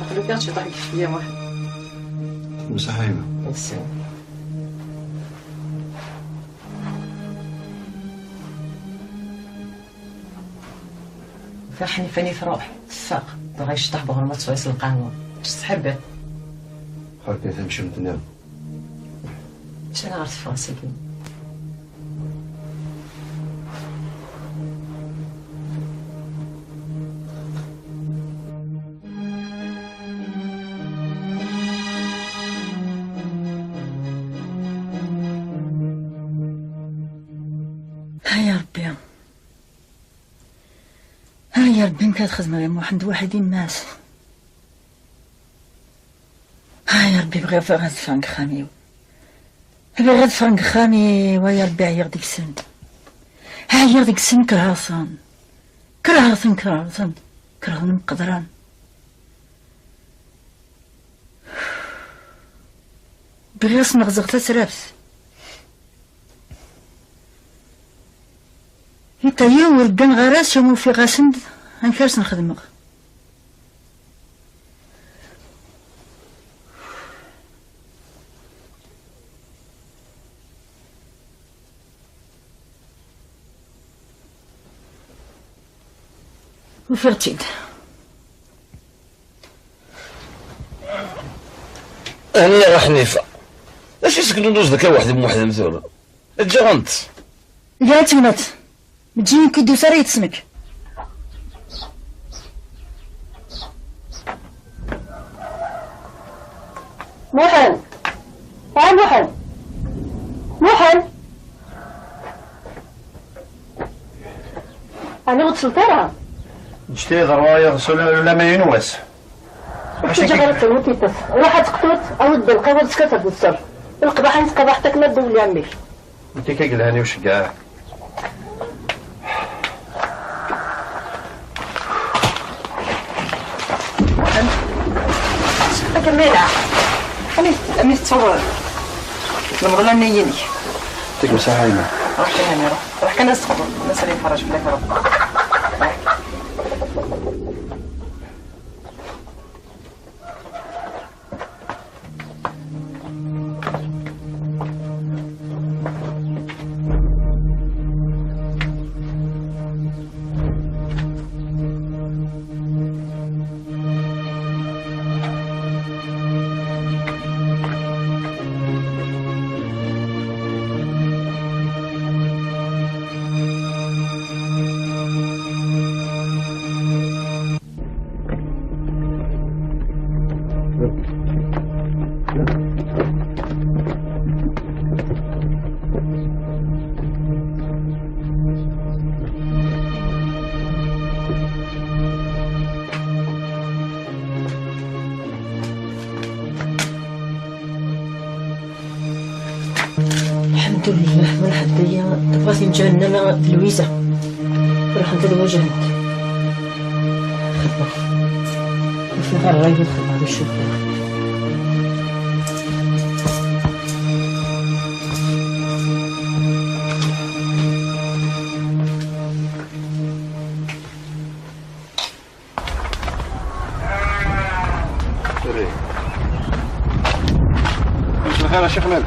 Aql-ik ad tecḍeḥ deg tefya waḥed. Msaḥayma. Msaḥayma. Ɣer Ḥnifa i tṛuḥ, tfaq, dɣa yecḍeḥ Buɣrem ad tesɛu s lqahwa. Ečč tḥibbiḍ. Xerti tamcumt-nni. Ečč ɣer teffeɣ seg-i. Ay a Ṛebbi. Ay a Ṛebbi, amek ad xedmeɣ i Muḥend waḥid i mma-s? Ay a Ṛebbi, bɣiɣ ad ffɣeɣ deg uxxam-iw. Bɣiɣ ad ffɣeɣ deg uxxam-iw, ay a Ṛebbi, ɛyiɣ deg-sen. Ɛyiɣ deg-sen, kerheɣ-ten. Kerheɣ-ten, kerheɣ-ten. Kerheɣ-ten mqedran. Bɣiɣ ad sen-ɣzeɣ tasraft. Itayi ur gganeɣ ara s umi ufiɣ asen-d amek ara sen-xedmeɣ. Ufiɣ-tt-id. Aniɣ a Ḥnifa. D acu i s-teknunduzeḍ akka weḥd-m weḥd-m tura? Eǧǧ-aɣ-tent. Ǧǧiɣ-tt. Eǧǧ-iyi-d ur d-tusi ara yid-s nekk. Muḥend! A Muḥend! Muḥend! Ɛni ur d-tesliḍ ara? Ǧǧet-iyi ad ṛuḥeɣ ula, ula ma yiwen wass. Ur tt-ǧǧiɣ ara terwet iṭṭes. Ruḥ ad teqṭut, awi-d lqahwa ad teččeḍ ad d-tesseḍ. Lqeḍaḥ-nni tqeḍɛeḍ-t akken ad d-tewli ɛemmi-k. Netta kan yelhan i uceggeɛ. Akken ma yella. Amek, amek tettuḍ Lmeɣla-nni-inek? Ṭik msaḥayna. Ruḥ kan, ruḥ. Ruḥ kan ad s-tqeḍ. Masala yefṛaǧ fell-ak Ṛebbi. الحمد لله، من حدايا طفات جهنم لويزا. روح انت دابا جهنم. خدمة. وفي غير غير الخدمة هذا الشوف. يلا شيخ مالك.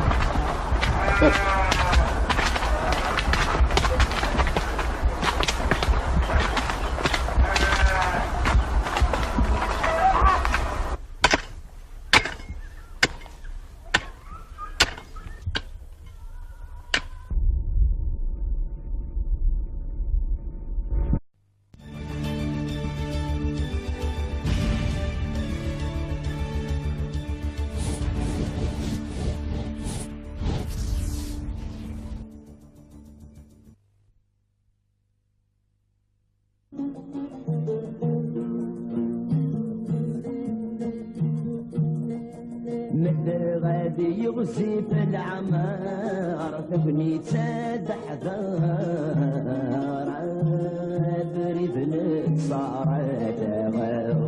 Medden ɣad yeɣzif leɛmer, tagnit ad aḥder, abrid n tṣara ad aɣeɣ.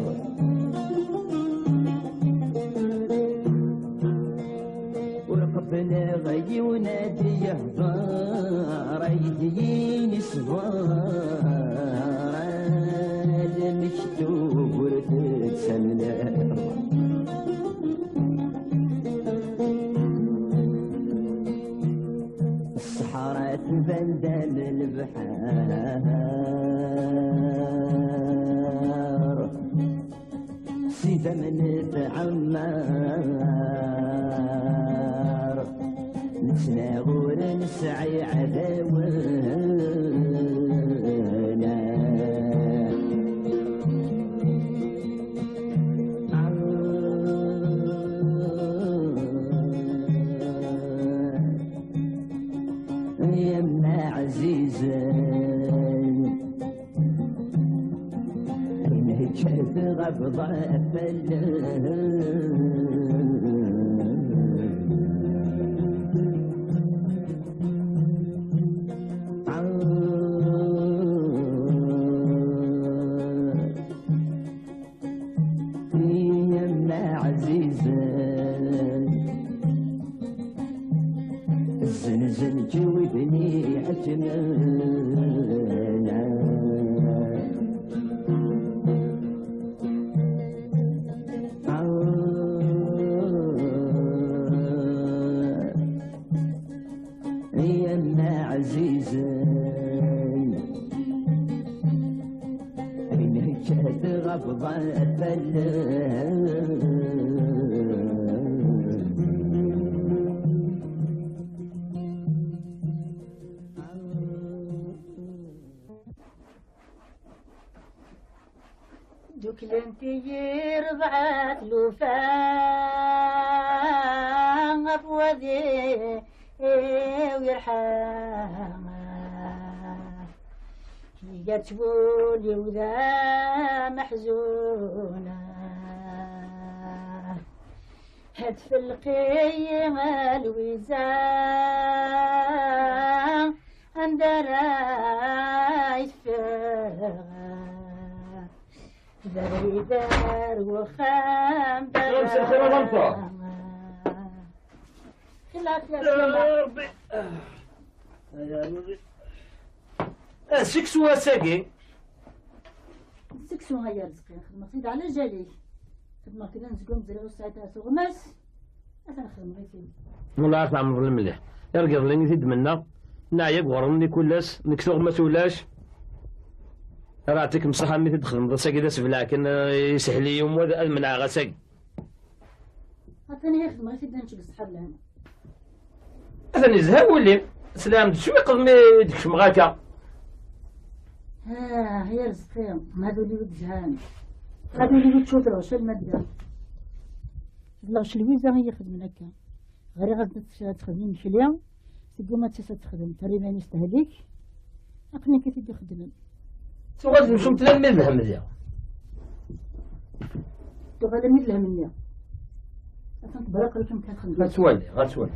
Ur qebbleɣ yiwen ad d-yehder, ay d-yini ṣber, ad mektub ur t-ttamneɣ. Ṣṣeḥra tban-d am lebḥer. Sida m netɛemmar, nettnaɣ ur nesɛi ɛdawen. Yemma ɛzizen. Ayen heggat ɣef ḍafel. Yemma ɛzizen. Zzenzen-k widen iḥettmen. Yemma ɛzizen. Ayen heggat ɣef ḍafel. Dduklent-iyi rebɛa tlufa ɣef wadi-w yerḥa. Iga-tt wul-iw d ameḥzun. Ad tfelq-iyi Lwiza anda ara yeffeɣ. D abrid ar wexxam d Mseɛ lxir a Lamṭa. Xilla xilla. Ya Rebbi. Ah, seksu ass-agi. Seksu ay Arezqi, xedmeɣ-t-id ɛla jal-ik. Xedmeɣ-t-id anezgum, ẓriɣ ur tesɛiḍ ara tuɣmas. Atan xedmeɣ-it-id. Wellah ad tɛemreḍ lemliḥ. Irgeḍ-nni i t-id-mennaɣ, neɛya deg uɣrum-nni kul ass, nekk tuɣmas ulac. Ara ɛṭikem ṣṣeḥḥa mi t-id-txedmeḍ ass-agi d asebleɛ kan, eh, isehel-iyi umwa ad menɛeɣ ass-agi. Atan i xedmeɣ-it-id, ad nečč deg ṣṣeḥḥa d lehna. Atan yezha wul-im. Slam-d cwiq mi d-kecmeɣ akka. Ah, ya Rezqi, ma d ul-iw i yezhan. Ma d ul-iw i tcudreɣ, cel madda. D lɣecc Lwiza i yi-xedmen akka. Ɣriɣ ad, ad texdem imekli, tegguma ad tas ad texdem, terra iman-is tehlek. Aql-i akka i t-id-ixeddmen. Tuɣal temcumt d almi d lhem diɣ. Tuɣal almi d lhem-nni. Atan tebra aql-ik amek ad txedmeḍ. Ad twali, ad twali.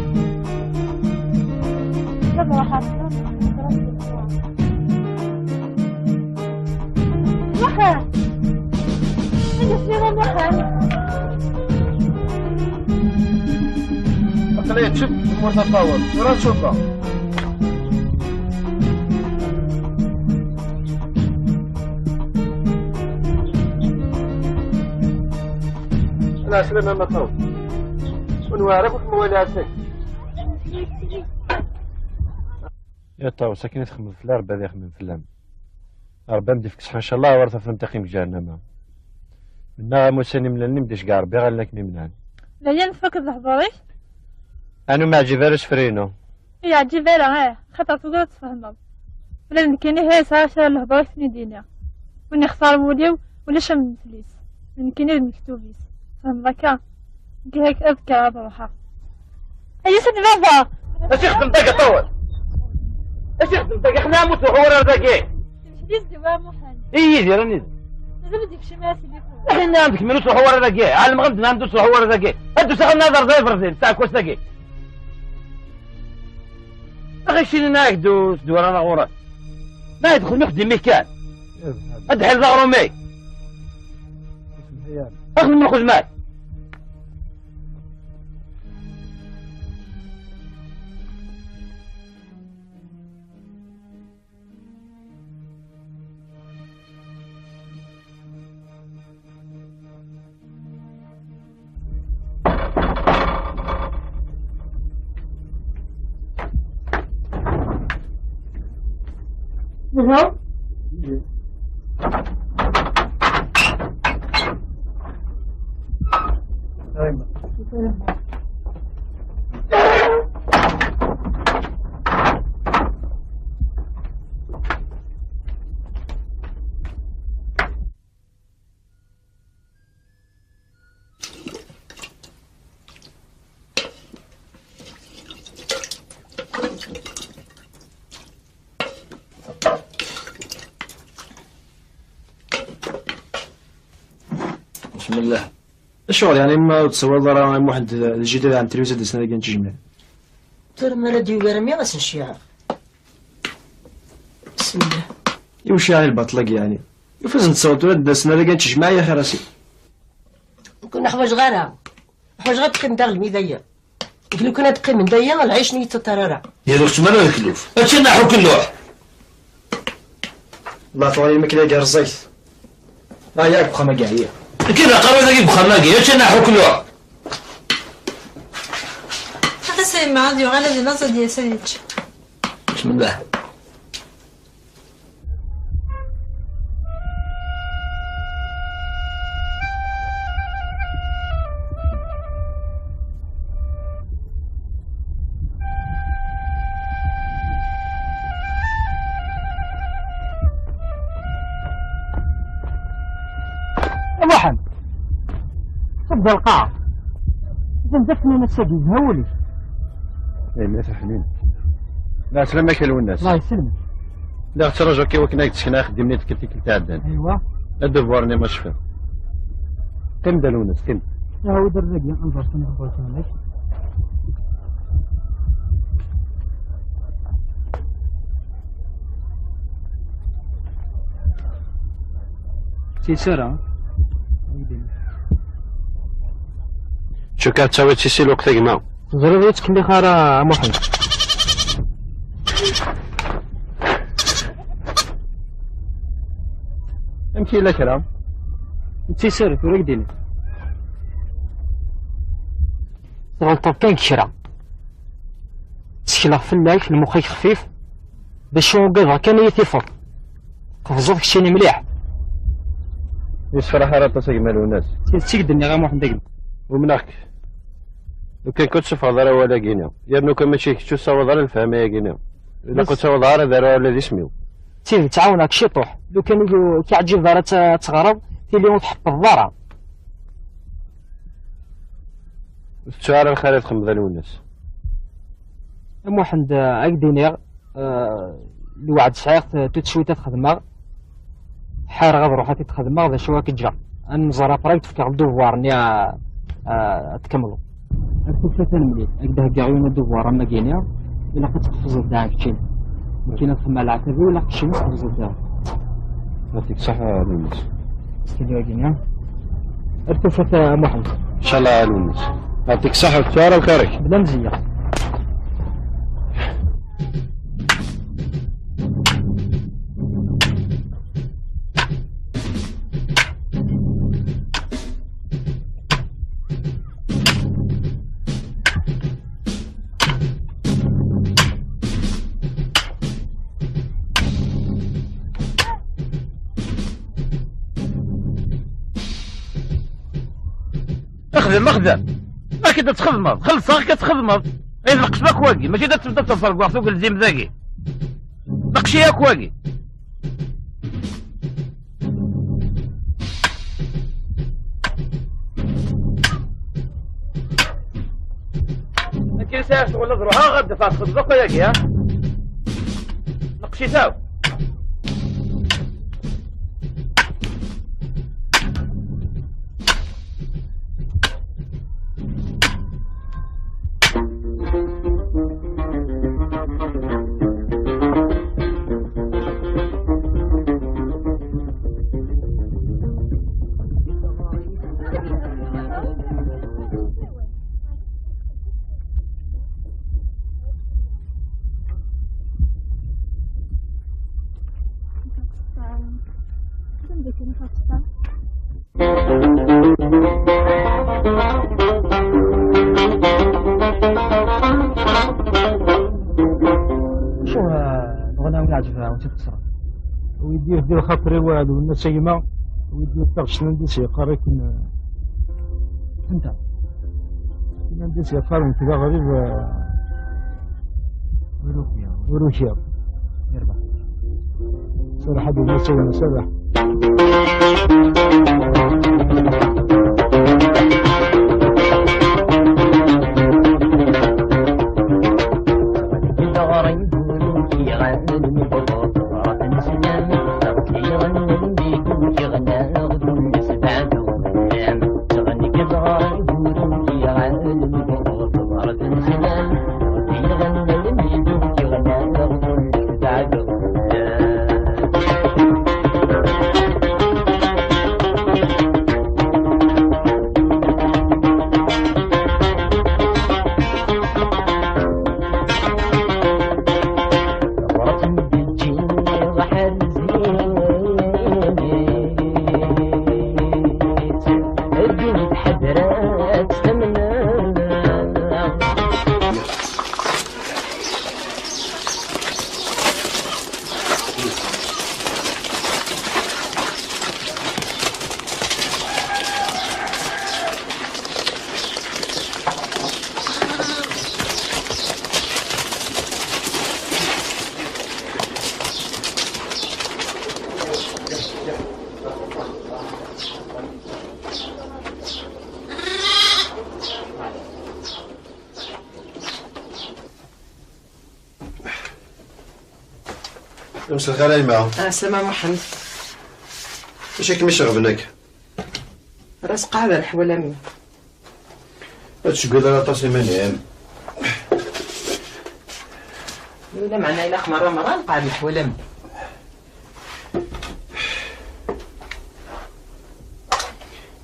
Yalla, ruḥ. Ruḥ. Aql-iyi tceb tmurt ad taweḍ. Tura ncuba. Lɛeslama ma taweḍ. Ur newɛer akk ad nwali ɛsay. Ya ṭawes, akken i txemmem fell-i, Ṛebbi ad ixemmem fell-am. Ṛebbi am d-ifk ṣṣeḥ, ncallah, war tafent iqqim deg ǧahennama. Mennaɣ am ussan imlan-nni, m-d-iceggeɛ Ṛebbi ɣallen akken imlan. D aya nfak d lehdur-ik? Anu ma yeɛǧib ara usefru-inu? Ur yeɛǧib ara, eh, xaṭer tugiḍ ad tfehmeḍ. Ula d nekkini, ha yesɛa kra n lehdur i k-ten-id-iniɣ. Win ixtar wul-iw, ulac am tmes-is. D nekkini d lmektub-is. Tfehmeḍ akka? Nekk ad kker ad ruḥeɣ. Ay, s-, d baba! Acu ixdem dagi, ṭawel? Acu ixdem dagi? Xna amut uḥwar ar dagi. Imekli s-, d wa Muḥend. I Yidir, anida? Mazal ur d-yekcim ara s-, Akken nɛam deg minut uḥwar ar dagi. Ɛelmeɣ am d nɛam dus uḥwar ar dagi. Ad d-usaɣ ad nader d iberḍin, taɛekkazt dagi. Ax icinin-a ak-d ur s-d-wara ara ɣur-s. Ma yedxel mi xeddim-ik kan. Ad d-ḥelbeɣ aɣrum-ik. Ax nemlxuz mak. Bismillah. Acuɣer, yeɛni, ma ur tessawaleḍ ara i Muḥend d Jida, d ɛemmi Tilwizya d-asen ad gen tejmaɛt? Tura mi ara d-yugar mmi, ad sen-ceyɛeɣ. Bismillah. Iwacu yeɛni lbaṭel-agi, yeɛni? Yufa-asen-d ssawḍ tura ad d-asen ad gen tejmaɛt, ya xir-asen. Nekk ur ḥwaǧeɣ ara. Ḥwaǧeɣ ad teqqim daɣ lmidaya. Nekk lukan ad qqimen daya, lɛic-nni yettaṭṭar ara. Ya ur ttmara d kluf. Akken aḥu kelluḥ. La tuɣal imakla gar ẓẓayt. Ah, ya deg uxxam-agi, ɛyiɣ. Akken aqerru dagi deg uxxam-agi, akken aḥu kelluḥ. Xas a yemma, ad yuɣal ad ilaẓ, ad d-yas ad yečč. Bismillah. A Muḥend, tebda lqaɛa. Iban d akken ass-agi yezha wul-ik. Ay mmi, a Ḥnin. Lɛeslama-k a Lwennas. Allah yesselmek. Lliɣ ttṛajuɣ-k i wakken ad k-d-sekneɣ axeddim-nni n tikkelt, tikkelt iɛeddan. Aywa. Adevoir-nni ma tecfiḍ. Qqim-d a Lwennas, qqim. Awi-d ar dagi, ad nẓer kan adevoir-nnek. Tisara. Cukkeɣ ad tawiḍ tisi lweqt a gma. Teẓriḍ ur ttkellix ara a Muḥend. Amek yella kra? Tisara, tura ad k-d-iniɣ. Tɣelṭeḍ kan deg kra. Ttekleɣ fell-ak, lmux-ik xfif. D acu ugadeɣ kan ad iyi-tifeḍ. Tqefzeḍ keččini mliḥ. Yessefraḥ ara aṭas a gma Lwennas. D tidet i k-d-nniɣ a Muḥend a gma. Umneɣ-k. Lukan kan ur tessufɣeḍ ara awal-agi-nni. Yernu kan mačči d kečč ur tessawaḍeḍ ara lefhama-agi-nni. Ilaq ur ttawaḍeɣ ara ad aruɣ ula d isem-iw. D tidet, ɛawneɣ-k ciṭuḥ. Lukan ur k-yeɛǧib ara ad t-, ad teɣreḍ, tili ur tḥeṭṭeḍ ara. Ur tettu ara lxir i txemmeḍ a Lwennas. A Muḥend, eh, ad k-d-iniɣ, eh, Lweɛd sɛiɣ-t, tout de suite ad t-xedmeɣ. Ḥareɣ ad ruḥeɣ ad t-xedmeɣ, d acu ad k-ǧǧeɣ. Ad nẓer après, ad k-d-fkeɣ le devoir-nni, a, a, ad tkemmleḍ. Ar tufat, tanemmirt. Ad k-d-heggaɣ yiwen n devoir am wagini. Ilaq ad tqefzeḍ daɣen keččini. Nekkini ad xemmeɣ leɛtab-iw, ilaq keččini ad tqefzeḍ daɣen. Yɛṭik ṣṣeḥḥa a Lwennas. Skadi wagini, a? Ar tufat a Muḥend. Ncallah a Lwennas. Yɛṭik ṣṣeḥḥa, ur tettu ara lxir-ik. Bla mzeyya. Xdem, xdem. Akken ad txedmeḍ, xellṣeɣ-k ad txedmeḍ. Ay d lqesma-k wagi, mačči d ad tebda teẓẓergwaɣ tugelzim dagi. Neqci akk wagi. Akken sɛiɣ ccɣel ad ruḥeɣ, ad d-afeɣ txedmeḍ akk ayagi, ha? Neqci-t akk. Acu, eh, lɣella-w yeɛǧeb-awen, ur tt-id-qeṣṣreɣ. Wid yehdi lxaṭer-iw, eh, Lwennas a gma, wid yeftaɣ ccnan di s-yeqqar akken, eh, anta? Ccnan di s-yeqqar nekk d aɣrib, eh, ur ukiɣ. Ur ukiɣ. Yerbeḥ. Serreḥ-d i Lwennas a gma, serreḥ. Mselxir a yemma. Ɛeslama a Muḥend. Acu i kem-iceɣben akka? Rad sqeɛdeɣ leḥwal am. Ur tettceggiḍ ara aṭas iman-im. Lameɛna ilaq merra merra nqeɛɛed leḥwal am.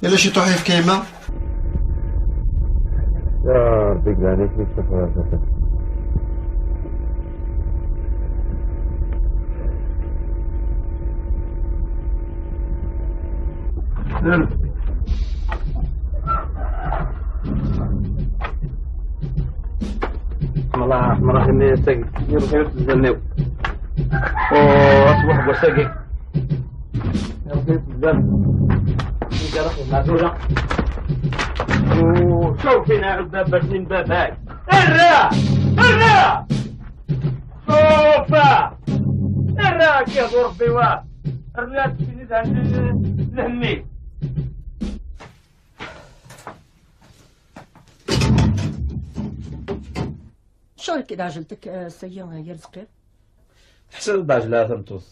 Yella ciṭuḥ yefka yemma? Ya Ṛebbi, deg leɛnaya-k, ssufeɣ-as. Bsm Allah ṛṛeḥman ṛṛaḥim, ass-agi yemxir tzanniw. Ur asbuḥ n wass-agi. Yemxir tzan. Iga rax d Maɛdula. Ur cawfin ara baba-s n baba-k. Erra! Erra! Cawfa! Erra, ad k-ihdu Ṛebbi wa. Erra, ad k-ini d lehmi. شو هيك إذا عجلتك، آه، سيا يا رزقي؟ Teḥseb-d ɛejla tameṭṭut.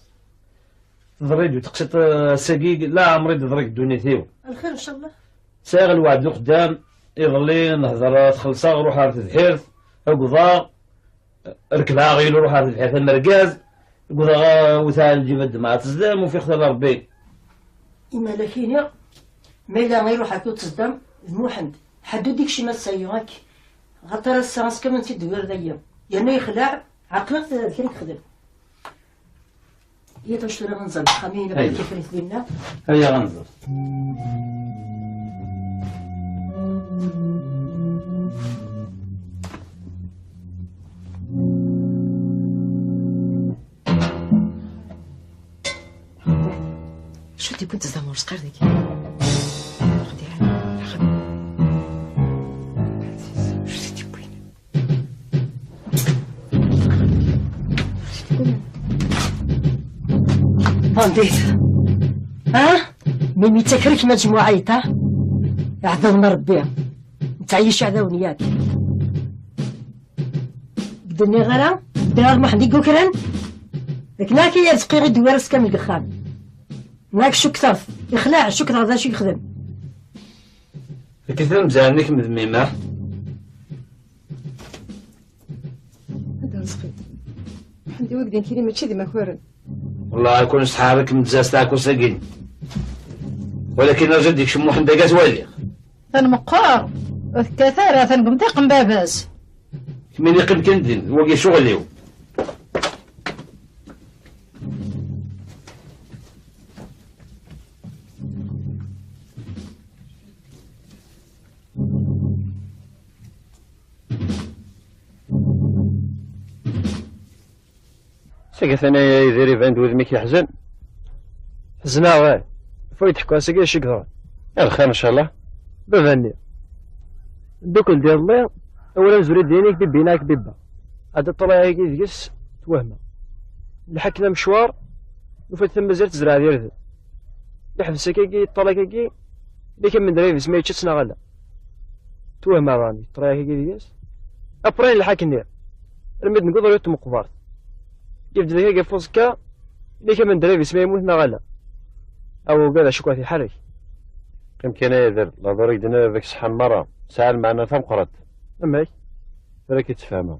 Teḍri-d teqsiṭ, eh, ass-agi, la ɛemri d-teḍri deg ddunit-iw. Lxir, ncallah. Sɛiɣ lweɛd n uxeddam, iḍelli nehder ad t-xellṣeɣ, ruḥeɣ ar tebḥirt, agdeɣ, rekbeɣ aɣyul, ruḥeɣ ar tebḥirt am urgaz, agdeɣ, eh, wteɣ lǧiba d dmeɛ tezdam, ufiɣ-t ala Rebbi. Imalak-ini, ma yella iruḥ akka ur tezdam, d Muḥend. Ḥedd ur d-ikcim ass-agi akk. Axaṭer ass-a, ass kamel tt-id-tewwiḍ dagi. Yerna yexleɛ, ɛeqleɣ-t d kra i yexdem. Iṭuc tura ad nẓer deg uxxam-ihin, aya, akken kifrit dinna. Aya ad nẓer. Acu d-yewwin tzedɣem ɣer usqar dagi? Xdiɛen, axem. Acu d-yewwin? Bandit. Ha? Mimi d takrek ma tjemɛayt, ha? Iɛdawen n Rebbi. Nettɛeyyic iɛdawen yak. D-nniɣ ara, ddreɣ Muḥend i yukren. Akken akka i yezqiɣ i d-iwar askam deg uxxam. Nek cukteɣ-t, ixleɛ, cukteɣ d acu yexdem. Kkret amzaren-ik d Mimah. Ad d-nseqi. Ḥemdi wigdan kiri mačči d imakaren. Wellah, akun sḥaṛ-ik mdzas taɛkust-agi. Walakin rǧu ad d-ikcem Muḥend-agi ad t-waliɣ. Tan meqqer, ur tekkat ara, tan deg umḍiq n baba-s. Kemmini qqim kan din, d wagi ccɣel-iw. Seg atan ay Yidir iban-d wudem-ik yeḥzen. Ḥezneɣ, eh. Fu yeḍḥek ass-agi acu i yeḍran. Lxir, ncallah. Baba-nni. Ddukel-d iḍelli, awal amezwaru d-yini-k bibbi neɣ ak bibba. Ad ṭṭalaɣ-agi deg-s twehma. Nḥekk d amecwar, nufa-d tamazirt tezreɛ d irden. Yeḥbes akkagi, ṭṭalak-agi, ila kamendra yebes ma yečča-tt neɣ ala. Twehma daɣen, yeṭṭalayak-agi deg-s. Après nlḥa-k-nni, armi d-newweḍ ɣer yiwet tmeqbert. Yebded akka ɣef uẓekka, ila kamendra yebes ma yemmut neɣ ala. Aw ugad, acku ad t-iḥerrek. Qqim kan ay ader, lehdur i k-d-nnan baba-k ṣeḥḥan merra, sɛan lmeɛna tameqqrant. Amek? Tura ad k-id-sfehmeɣ.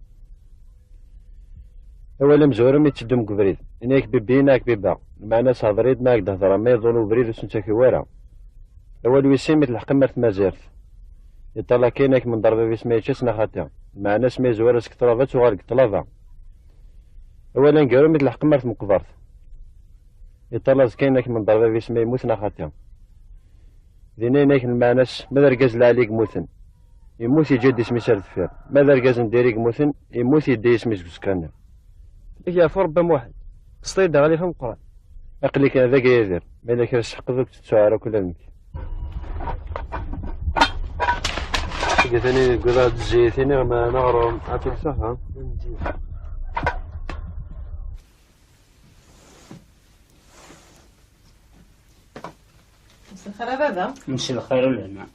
Awal amezwaru mi tetteddum deg ubrid, ini-ak bibbi neɣ ak bibba, lmeɛna-s hder-iyi-d ma ak-d-hedreɣ ma iḍul ubrid ur s-nettakiw ara. Awal wis sin mi tleḥqem ar tmazirt, iṭṭalak-in ak menḍer bab-is ma yečča-tt neɣ xaṭi, lmeɛna-s ma yezwar-as deg ṭṭlaba ad tuɣal deg ṭṭlaba. Awal aneggaru mi tleḥqem ar tmeqbert, iṭṭal aẓekka-in ak menḍer bab-is ma yemmut neɣ xaṭi. Din ayen ak lmeɛna-s, ma d argaz lɛali yemmuten, yemmut yeǧǧa-d isem-is ar deffir, ma d argaz n diri yemmuten, yemmut yedda yisem-is deg uẓekka-nni. Ad k-yeɛfu Rebbi a Muḥend, tekkseḍ-iyi-d aɣilif ameqqran. Aql-ik d agayader, ma yella kra sḥeqqeɣ ur k-tettuɣ ara akk ula d nekk. Tagi tani deg uḍar d zzit, iniɣ ma n aɣrum, ad tt-id-saxxam. Mselxir a baba. Mselxir a lehna.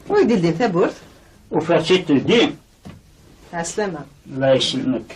Wi d-ildin tawwurt? Ufiɣ-tt-id teldi. Ɛeslama. Allah yesselmek.